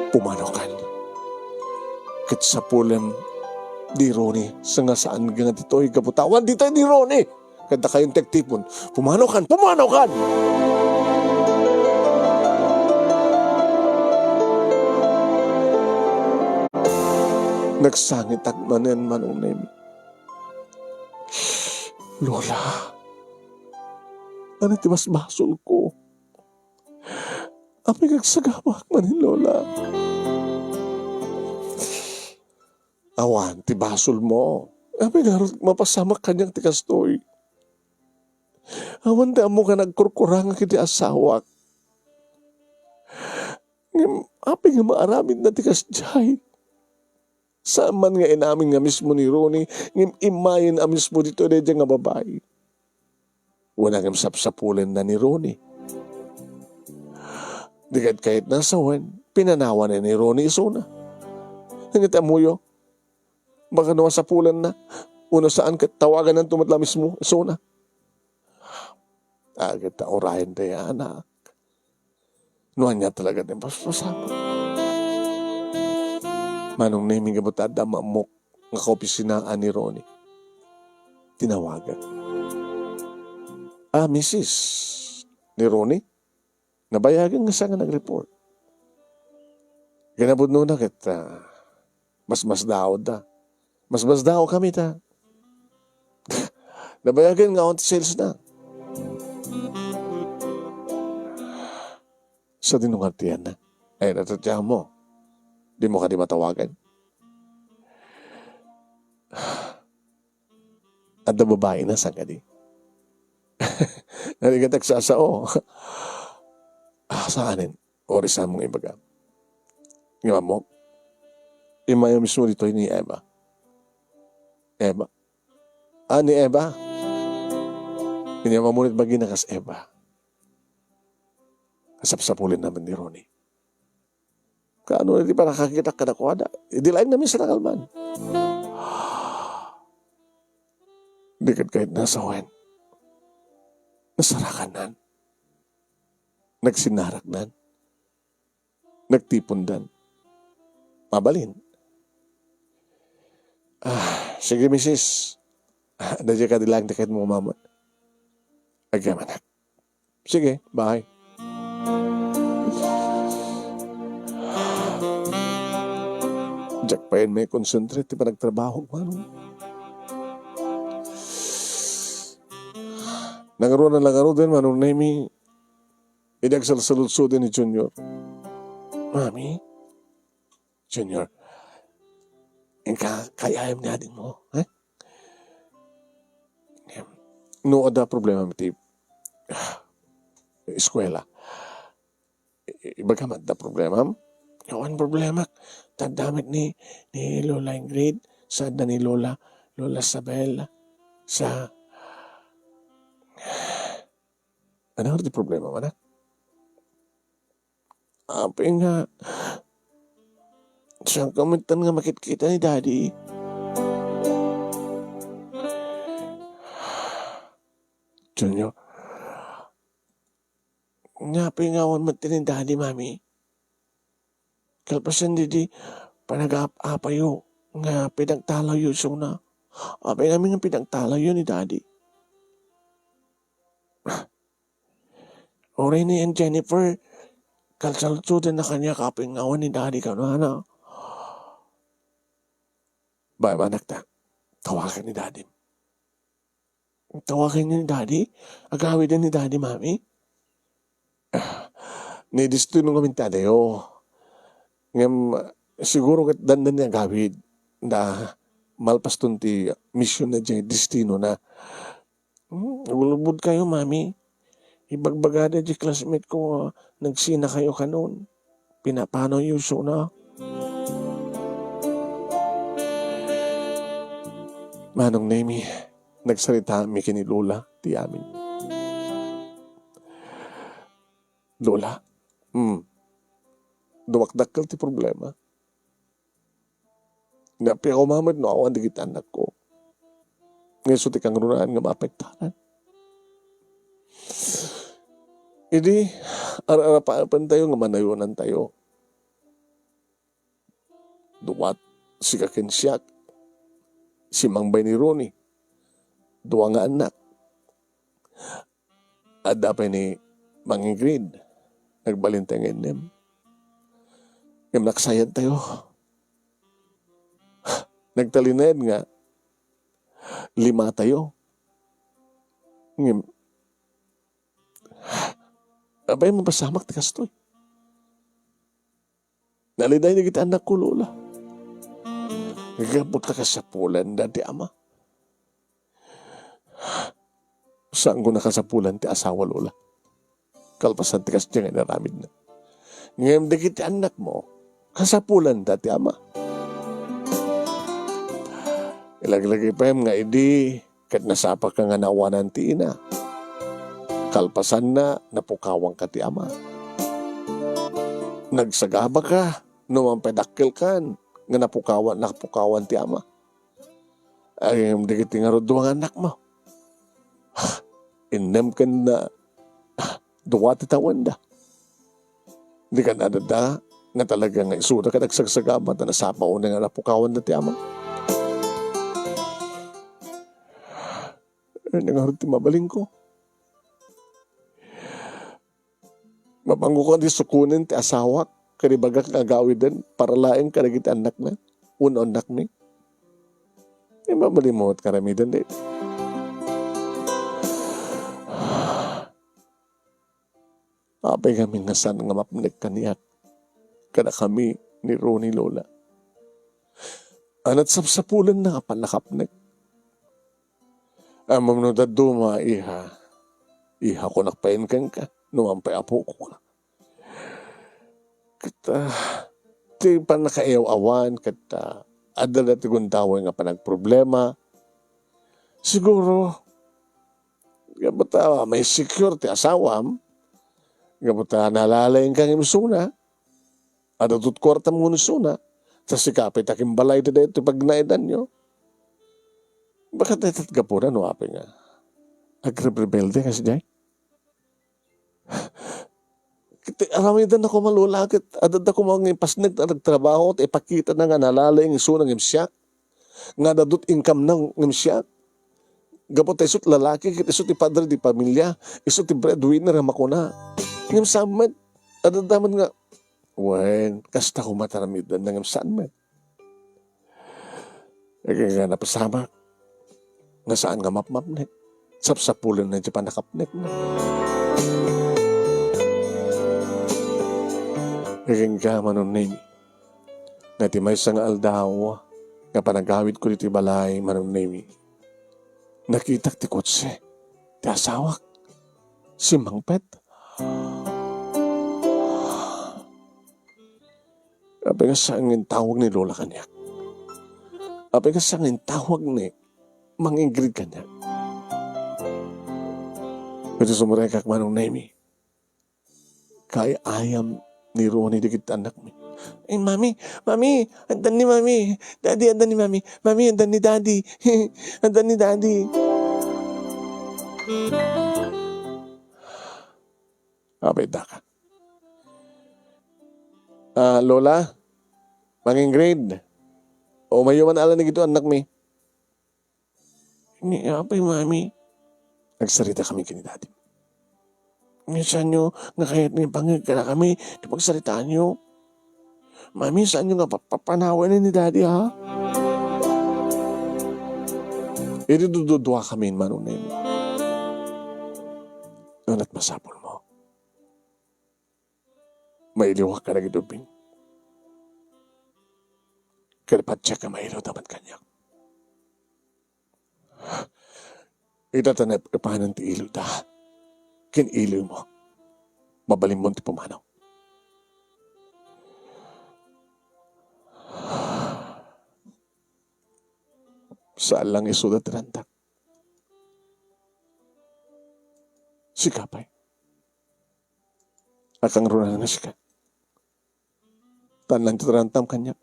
Pumanaw kan. Ket sapulem, di Ronnie, saan nga saan nga ditoy gapu ta awan ditoy ni Ronnie. Ket dakayon ti agtipon. Pumanaw kan, pumanaw kan! Nagsangitak manen, Manong Nemi. Lola, ania ti basbasolko? Apay nga agsagabak manen, Lola? Awan ti basolmo. Apay ngarud mapasamak kaniak ti kastoy? Awan ti ammok nga nagkurkurangak iti asawak. Ngem apay nga maaramidna ti kasdiay? Saan man nga inamin nga mismo ni Ronnie, ngem immayen a mismo ditoy daydiay nga babai. Wen, ngem sapsapulenna ni Ronnie. Di ket kayatna sawen, pinanawanna ni Ronnie isuna. Ngem ti ammoyo, baka no masapulenna, wenno saan ket tawagananto met la mismo isuna. Aget ta urayen dayta, anak. No ania talaga ti paspasamak. Manong Nemi, gapu ta adda maammok nga kaopisinaan ni Ronnie. Tinawagak. Ah, misis, ni Ronnie? Nabayagen nga saan nga nag-report. Kinapudnona ket, ah, masmasdaawda. Masmasdaawkami ta. Nabayagen nga awan ti salesna. Sadino nga ti ayanna? Ay, natatyahan mo. Di mo kadi matawagan? Adda babaina, saan kadi? Narigat agsasao. Ah, saanen? Ori saan mong ibaga. Ngem ammok? Immayo mismo ditoy ni Eva. Eva. Ah, ni Eva. Inyam ammo met bagina kas Eva. Kasapsapulenna met ni Ronnie. Kaano iti pannakakitak kadakuada? Idi laeng namisarakalman. Di ket kayatna sawen. Nasarakannan. Nagsinaraknan. Nagtipondan. Mabalin. Ah, sige, misis. Ah, adda diay kadi laeng ti kayatmo, mama. Agyamanak. Sige, bye. Diak pay met concentrate ti panagtrabaho, Manong. Nangaruan la ngaruden, Manong Nemi, idi agsalsaludsod ni Junior. Mami, Junior, inka kayayam ni adingmo, eh? No adda problema iti eskuela, i-, ibagam adda problemam? Awan problemak. Ta adda met ni, ni Lola Ingrid, sa adda ni Lola, Lola Isabel, sa, ano ti problema, anak? Apay nga, saanka met nga makitkita ni Daddy? Junior, nga apay nga awan met ni Daddy, Mami? Kalpasan didi panagap-apayo nga pinagtalawyo isuna. Apay ngamin nga pinagtalawyo ni Daddy? Uray ni Aunt Jennifer, kalsaludsodenna kaniak apay nga awan ni Daddy kunana. Bay, manakta, tawagan ni Daddy. Tawagan ni Daddy? Agawiden ni Daddy, Mami? Ah, ni destino ngamin ti adayo. Ngem, siguro ket dandani agawid. Da, malpaston ti mission na diay destino na. Hmm, agulbod kayo, Mami. Ibagbagada di classmate ko, ah, nagsina kayo kanon. Pinapanawyo isuna. Manong Nemi, nagsarita mi ken ni Lola ti amin. Lola, hmm, duak dakkel ti problema. Napiak koma met no awan dagiti annakko. Nga isu ti kangrunaan nga maapektaran. Idi, ar-arapaapentayo nga manayonantayo. Duat, sika ken siak. Simangbay ni Ronnie. Dua nga annak. Adda pay ni Mang Ingrid. Nagbalin tayo nga innem. Ngem naksayad tayo. Nagtalinaed nga lima tayo. Ngem, apay mapasamak ti kastoy? Naliday dagiti annakko, Lola. Gapu ta kasapulanda ti ama. Saanko a kasapulan ti asawa, Lola. Kalpasan ti kasdiay nga inaramidna. Ngem dagiti annakmo, kasapulanda ti ama. Ilaglagipem nga idi ket nasapaka nga naawanan ti ina. Kalpasanna, napukawanka ti ama. Nagsagabaka, no man pay dakkelkan, nga napukawan, napukawan ti ama. Ay, dagiti ngarud dua nga annakmo. Innem ken na, dua ti tawenda. Dikan adda nga talaga nga isuda ket agsagsagaba ta nasapa unay nga napukawanda ti ama. Ay, nangarud ti mabalinko. Mapanggok a di sukonen ti asawak, ken ibagak nga agawiden para laeng kadagiti annakna, wenno annakmi. Ay, mabalin met nga aramiden daytoy. Apay ngamin nga saan nga mapnek kaniak, kadakami ni Ronnie, Lola? Ania ti sapsapulenna nga pannakapnek? Ammom no dadduma, iha. Iha, kunak pay kenka, no man pay apok ka. Ket, ah, ti pannakaayaw-awan ket, ah, adda ti gundaway nga panagproblema. Siguro, gapu ta may secure ti asawam, gapu ta nalalaingka ngem isuna, adda ti kuartam ngem isuna, ta sika pay ti agbalay daytoy pagnaedanyo. Baka dayta ti gapuna no apay nga agrebrebelde kasdiay? Ket aramidenda koma, Lola, ket adda koma nga impasnek ta nagtrabaho, ta ipakitana nga nalalaing isuna ngem siak, nga adda ti income-na ngem siak. Gapu ta isu ti lalaki, ket isu ti padre di pamilya, isu ti breadwinner nga makuna. Ngem saan met, adda met nga, wen, kasta koma ti aramidenda ngem saan met. Ket nga napasamak nga saan nga mapmapnek, sapsapulenna ti pannakapnekna. Ket nga Manong Nemi, nga ti maysa nga aldaw nga panagawidko ditoy balay, Manong Nemi, nakitak ti kotse ti asawak. Simmangpet. Apay nga saan nga intawag ni Lola kaniak? Apay nga saan nga intawag ni Mang Ingrid kaniak? Ket sumrekak, Manong Nemi, kaay-ayam ni Ronnie dagiti annakmi. "Ay, Mami, Mami, adda ni Mami. Daddy, adda ni Mami. Mami, adda ni Daddy. Adda ni Daddy." Apay daka. "Ah, Lola, Mang Ingrid, umayo man ala ni dagiti annakmi." "Ni apay, Mami?" Nagsaritakami ken ni Daddy. "Ni saanyo nga kayat nga ipangngeg kadakami ti pagsaritaanyo? Mami, saanyo nga pa-, papanawen ni Daddy, ha?" Idi dududuakami, Manong Nemi, nganat masapulmo, mailiwak kadagiti ubbing. Ket patiek nga mailawda met kaniak. Ita ta naep-epanen ti ilawda ken ilawmo. Mabalinmon ti pumanaw. Saan lang isuda ti ranta. Sika pay. Akangrunaan nga sika. Tan lang ti rantam kaniak.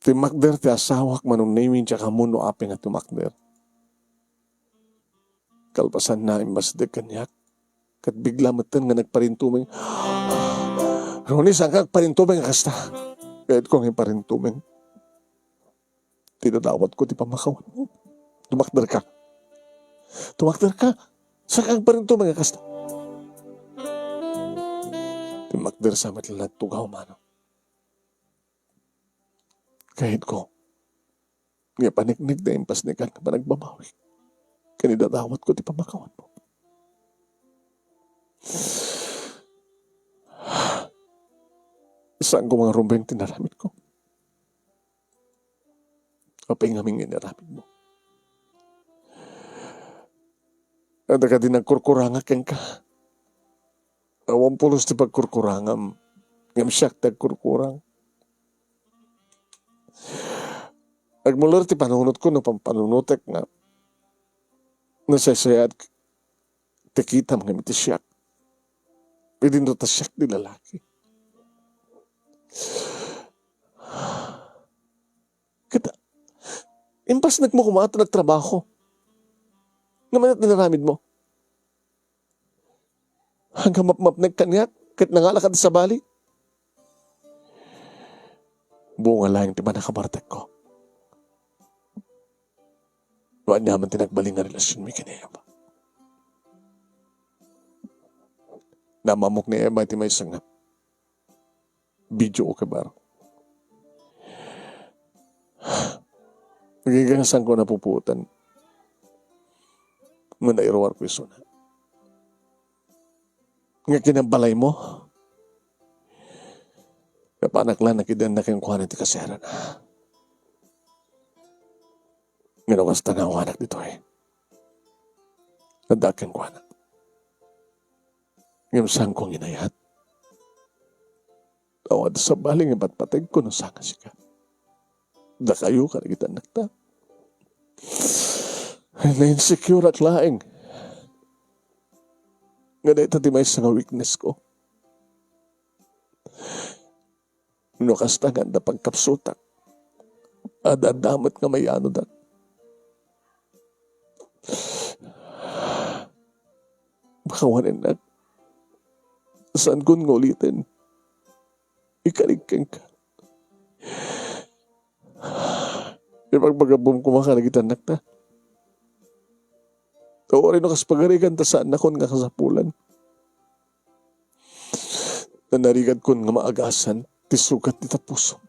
Timmakder ti asawak, Manong Nemi, diak ammo no apay nga timmakder. Kalpasanna, immasdek kaniak, ket bigla metten nga nagparintumeng. "Ronnie, saanka agparintumeng a kasta? Kayatko nga iparintumeng ti dadawatko ti pammakawanmo. Tumakderka. Tumakderka. Saanka agparintumeng a kasta?" Timmakder sa met la nagtugaw, Manong. Kayatko nga ipaneknek ti impasnekan nga panagbabawi ken idadawatko ti pammakawanmo. Saanko nga rumbeng ti inaramidko. Apay ngamin nga inaramidmo? Adda kadi nagkurkurangak kenka? Awan pulos ti pagkurkurangam, ngem siak ti agkurkurang. Agmuler ti panunotko no pampanunotek nga nasaysayaat ti kitam ngem iti siak. Idinto ta siak ti lalaki. Ket impasnekmo koma ta nagtrabaho. Ngem ania ti inaramidmo? Agmapmapnek kaniak ket nangalaka ti sabali. Bunga laeng ti pannakabartekko. No aniaman ti nagbalin nga relasionmi ken ni Eva. Naammok ni Eva iti maysa nga video o kabar. Agingga nga saanko napupuotan nga nairuarko isuna. Nga kinabbalaymo, napanak la nakidanna kenkuana ti kasayarana. Nga no kasta, naawanak ditoy. Adda kenkuana. Ngem saanko nga inayat. Awan sabali nga patpategko no saan nga sika. Dakayo kadagiti annakta. Na-insecureak laeng nga dayta ti maysa nga weaknessko. No kasta nga adda pagkapsutak, adda met nga mayanodak. Pakawanennak. Saankon nga uliten. Ikalik kenka. Ipagbagabum koma kadagiti annakta. Uray no kas pagarigan ta saannakon nga kasapulan. Nanarigatkon nga maagasan ti sugat ti tapusom.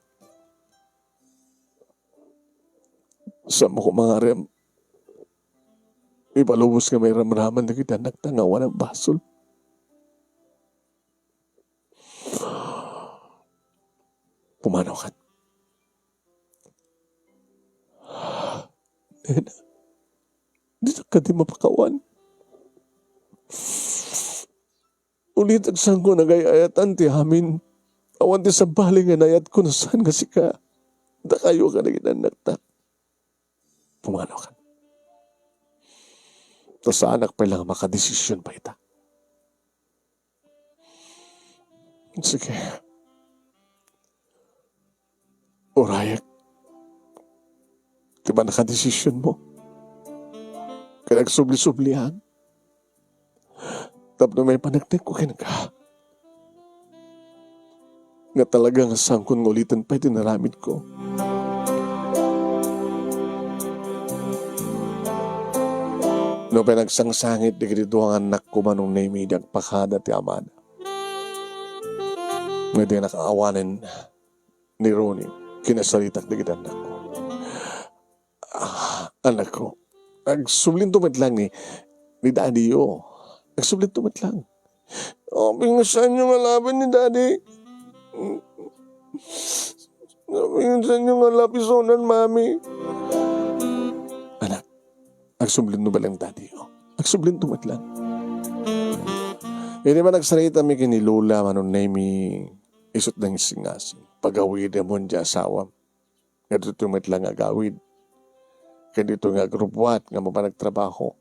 Saanmo koma nga aram, ipalubos nga mairamraman dagiti annakta nga awan a basol. Pumanaw kan. Nena, dinak kadi mapakawan. Ulitek, saanko nga ay-ayatan ti amin. Awan ti sabali nga inayatko no saan nga sika. Dakayo kadagiti annakta. Pumanaw kan. Ta saanak pay la nga makadesision pay ita. Sige. Urayek ti pannakadesisionmo. Ket agsubli-sublian tapno maipaneknekko kenka nga talaga nga saankon nga uliten pay ti naramidko. No pay nagsangsangit dagiti dua nga annakko, Manong Nemy, idi agpakada ti amada. Nga dinak awanen ni Ronnie, kinasaritak dagiti annakko. Ah, annakko, agsublinto met lang ni, ni Daddy, o. Agsublinto met lang. O, pinsan nga alapen ni Daddy. Pinsan nga alapen ni Mami. Anak, agsublinto met lang, Daddy, o. Agsublinto met lang. Idi man agsaritami ken ni Lola, Manong Nemy, isut' nangisingasing. Pagawidem diay asawam. Nga ditoy met lang nga agawid. Ken ditoy nga agrubbuat nga mapan agtrabaho.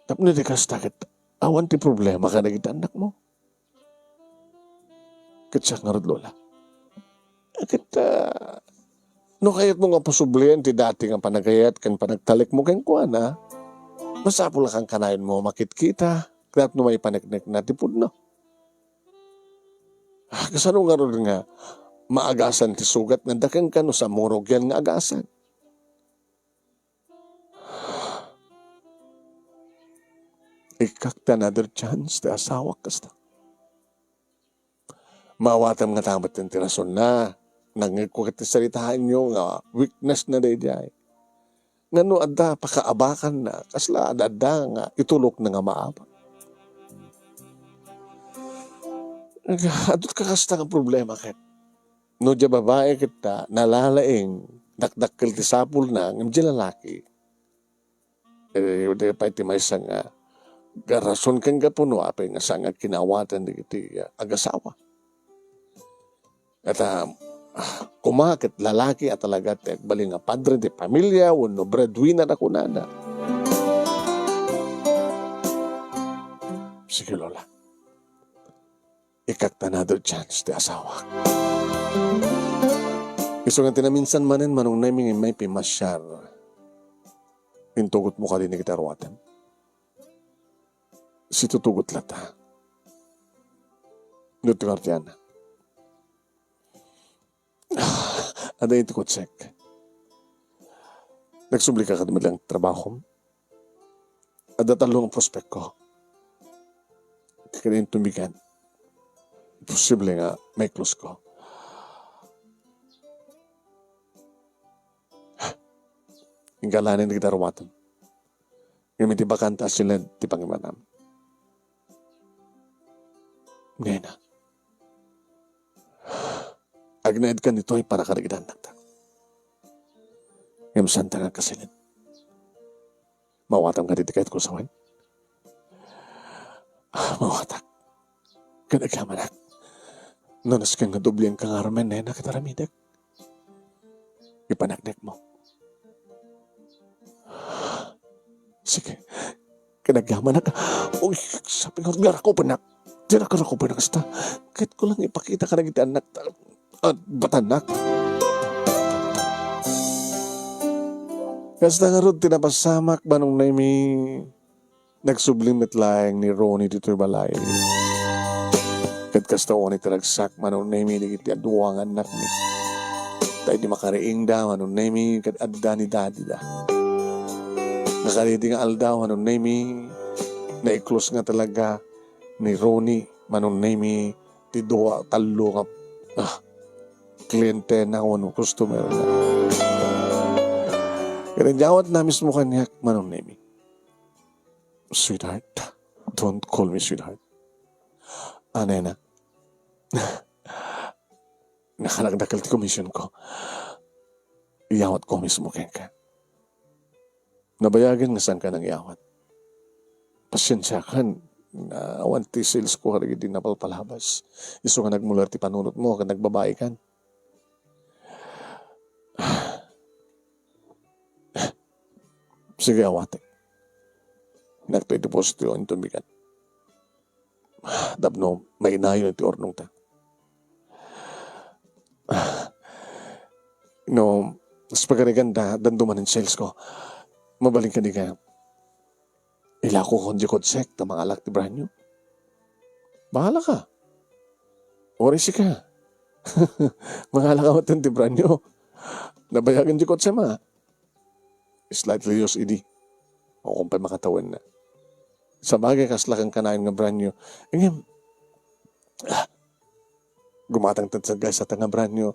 Tapno di kasta ket awan ti problema kadagiti annakmo. Ket siak ngarud, Lola. Ket, ah, no kayatmo nga pasublien ti dati nga panagayat ken panagtalekmo kenkuana, masapul a kankanayonmo a makitkita, tapno maipaneknekna ti pudno. Ah, kasano ngarud nga maagasan ti sugat nga adda kenka no saanmo nga rugian nga agasan? Ikkak ti another chance ti asawak kasta. Maawatam ngata met ti rasonna. Nangngegko ket ti saritaenyo nga weakness na daydiay. Nga no adda pakaabakanna, kasla adda nga itulokna nga maabak. Adu ti kakasta nga problema ket. No diay babai ket ta nalalaing, dakdakkel ti sapulna, ngem diay lalaki, eh, diay pay ti maysa nga, nga rason ken gapu no apay nga saan nga kinaawatan dagiti, ah, agasawa. Ket, ah, koma ket lalaki a talaga ti agbalin nga padre ti pamilia wenno breadwinner a kunada. Sige, Lola. Ikkak ti another chance ti asawak. Isu nga ti naminsan manen, Manong Nemy, nga immay pimasiar. Intugotmo kadi dagiti aruatem. Situtugot latta. No ti kartiana. Adda iti kutsek. Nagsublika kadi met lang trabahom. Adda tallo nga prospekko. Kadi inton bigan, posible nga ma-close ko. Inggalanen dagiti aruatem. Ngem iti bakanta a siled ti pangimanam. Nena. Agnaedkan ditoy para kadagiti annakta. Ngem saanta nga agkasiled. Maawatam kadi ti kayatko a sawen? Ah, mawatak. Ket agyamanak. No nasken nga doblienka ngarud, nena, ket aramidek. Ipaneknekmo. Sige. Ket agyamanak. Uy, sabi nga, rakupennak. Di na rakupen kasta. Ket ko lang ipakita kadagiti annakta. At batannak. Kasta ngarud ti napasamak, Manong Nemy. Nagsubli met laeng ni Ronnie ditoy balay. Ket kasta unay ti ragsak, Manong Nemy, dagiti adu nga annakmi. Ta idi makariingda, Manong Nemy, ket adda ni daddy da. Nga kadaydi nga aldaw, Manong Nemy, naiklos nga talaga ni Ronnie, Manong Nemy, ti dua, tallo nga, ah, kliente na wenno customer na. Ket inyawatna mismo kaniak, Manong Nemy. Sweetheart, don't call me sweetheart. Anena, nakalakdakkel ti commission ko. Iyawatko mismo kenka. Nabayagen nga saanka nangyawat. Pasiensiakan, awan ti sales ko kadagiti napalpalabas. Isu nga nagmular ti panunotmo ket nagbabaikan. Sige, awatek. Inakto iti positio inton bigat. Tapno mainayon iti urnongta. No, sa pagarigan da, danduman in sales ko. Mabalin kadi nga ilako kon di kotsek ta mangalak ti brand new. Bahala ka. Uray sika. Mangalak ka met ti brand new. Nabayagen di kotse ma. Slightly used idi. O kung pa'y makatawen na. Sabagay, kasla kankanayon nga brand new. Ngem, ah, gumatang ta sa guys, ata nga brand new.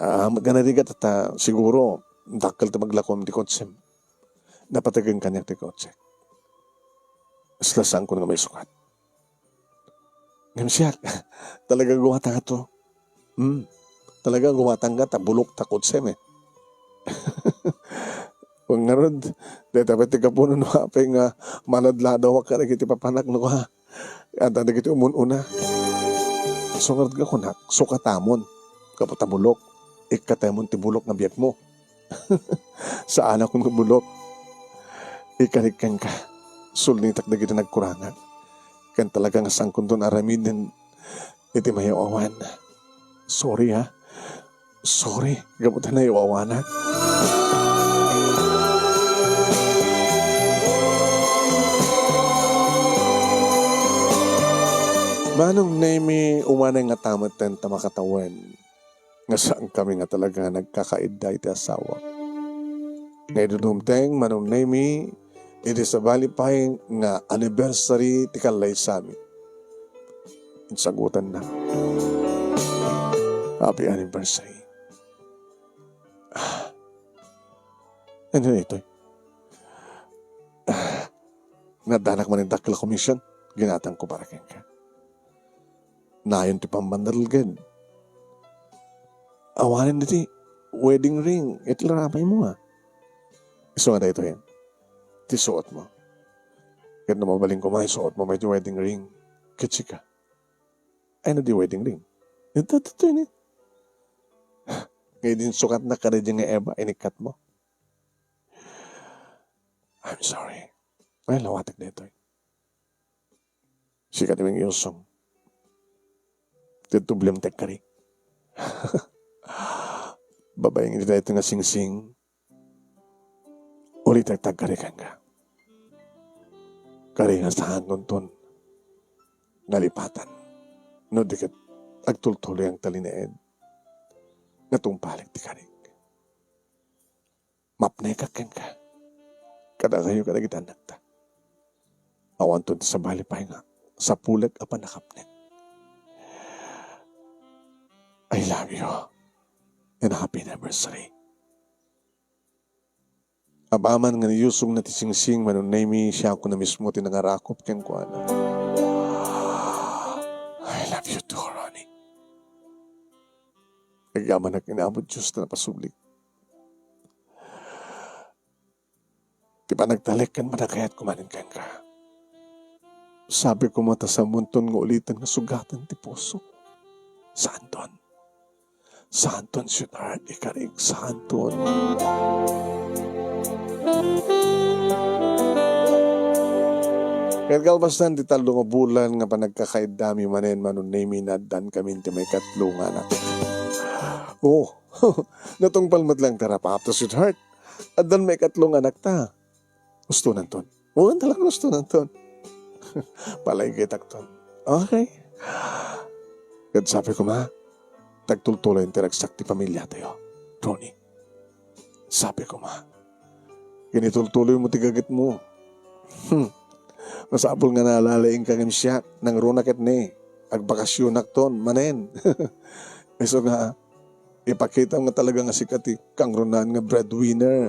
Ah, magana di ka, tata, siguro, dakkel ti maglakom ti kotse. Napategen kaniak ti kotse. Kasla saanko nga maisukat. Ngem siak, talaga gumatang ato. Hmm. Talaga gumatang ka, ta bulok ta kotsem, eh. Wen ngarud, dayta pay ti gapu no apay nga maladladawak kadagiti papanak no ka. Adda dagiti umun-una. Isu ngarud nga kunak, sukatamon. Gapu ta bulok, ikkatemon ti bulok nga biagmo. Saanak nga bulok. Ikarik kenka, sulnitak dagiti nagkurangak. Ken talaga nga saankonton aramiden iti mayaw-awan. Sorry, ha. Sorry, gapu ta nayaw-awanak. Manong Nemy, umanay ngata metten ta makatawen nga saankami nga talaga nagkakaidda iti asawa. Nga idi dumteng, Manong Nemy, idi sabali pay nga anniversary ti kallaysami. Insagutanna, "Happy anniversary." Ah. Ano itoy? Ah. Naddanak man iti dakkel a commission, ginatangko para kenka. Nayon ti pammandalged. Awanen iti wedding ring, iti laramaymo, a. Isu nga daytoy, ti suotmo. Ket no mabalin koma, isuotmo met ti wedding ring. Ket sika, ay na di wedding ring. Ito, ito, ito, ini. Nga idi insukatnak kadaydi nga Eva, inikkatmo. I'm sorry. Ay, lawatek daytoy. Sika ti mangiyusong. Ti tublem ti agkari. Babaen iti daytoy nga singsing, ulitek ti agkari kenka. Kari nga saantonton nalipatan. No di ket agtultuloy ang talinaed nga tungpalek ti karik. Mapnekak kenka. Kadakayo kadagiti annakta. Awanton ti sabali pay nga sapulek a pannakapnek. I love you and happy anniversary. Apaman nga niyusongna ti singsing, Manong Nemy, siakon a mismo ti nangarakop kenkuana. I love you too, Ronnie. Agyamanak, Apo Dios, ta napasublik ti panagtalek ken panagkayatko manen kenka. Sabi ko, mata, samonton nga uliten nga sugaten ti puso. Saanton. Saanton, sweetheart, ikarik, saanton. Ket kalpasan ti tallo nga bulan nga panagkakaiddami manen, Manong Nemy, naaddan kami ti maikatlo nga anak. Oh, natungpal met lang ti rapaap ta, sweetheart. Addan maikatlo nga anak ta. Ustonanton. Wen talaga ustonanton. Palay gitakton. Okay. Ket sabi ko, ma, tagtultuloy ti ragsak ti pamiliatayo. Ronnie, sabi ko, ma, kinitultuloy mo ti gaget mo. Hmm. Masapul nga nalalaing ka ngem siak, nangruna ket ni, agbakasyonak ton, manen. Isu nga, ipakitam nga talaga nga sika ti kangrunaan nga breadwinner.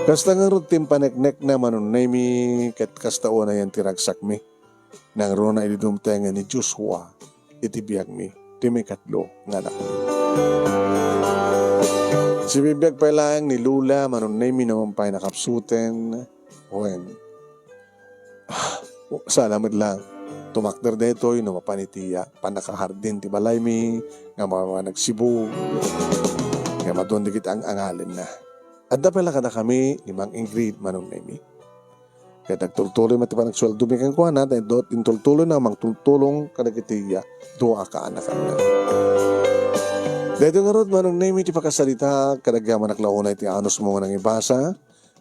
Kasta ngarud ti impaneknekna, Manong Nemy, ket kasta unayen ti ragsakmi. Nangruna idi dumtengen ni Joshua iti biagmi, ti maikatlo nga anak. Sibibiag pay laeng ni Lola, Manong Nemy, naman pay nakapsuten. Wen. Ah, sala met lang. Tumakder daytoy no mapan iti, ah, pannakahardin ti balaymi, nga mga, mga nagsibu, nga maduan dagiti ang-angalenna. Adda pay la kadakami ni Mang Ingrid, Manong Nemy. Ket agtultuloy met ti panagsueldomi kenkuana, ta intot-, intultuloyna a mangtultulong kadagiti, ah, dua a kaanakanna. Daytoy ngarud, Manong Nemy, ti pakasarita, kadagiti anak la unay ti anusmo nga nangibasa.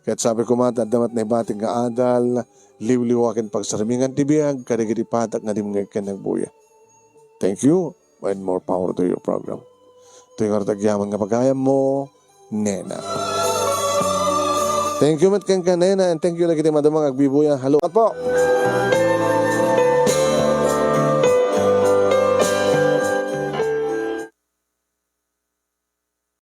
Ket sabi koma, adda met naibatik nga adal, liwliwa ken pagsarmingan ti biag kadagiti patak nga dimngeg ken nagbuya. Thank you, and more power to your program. Itoy nga agyaman nga pagayammo, Nena. Thank you met kenka, Nena, and thank you dagiti madama nga agbibuya. Hello po.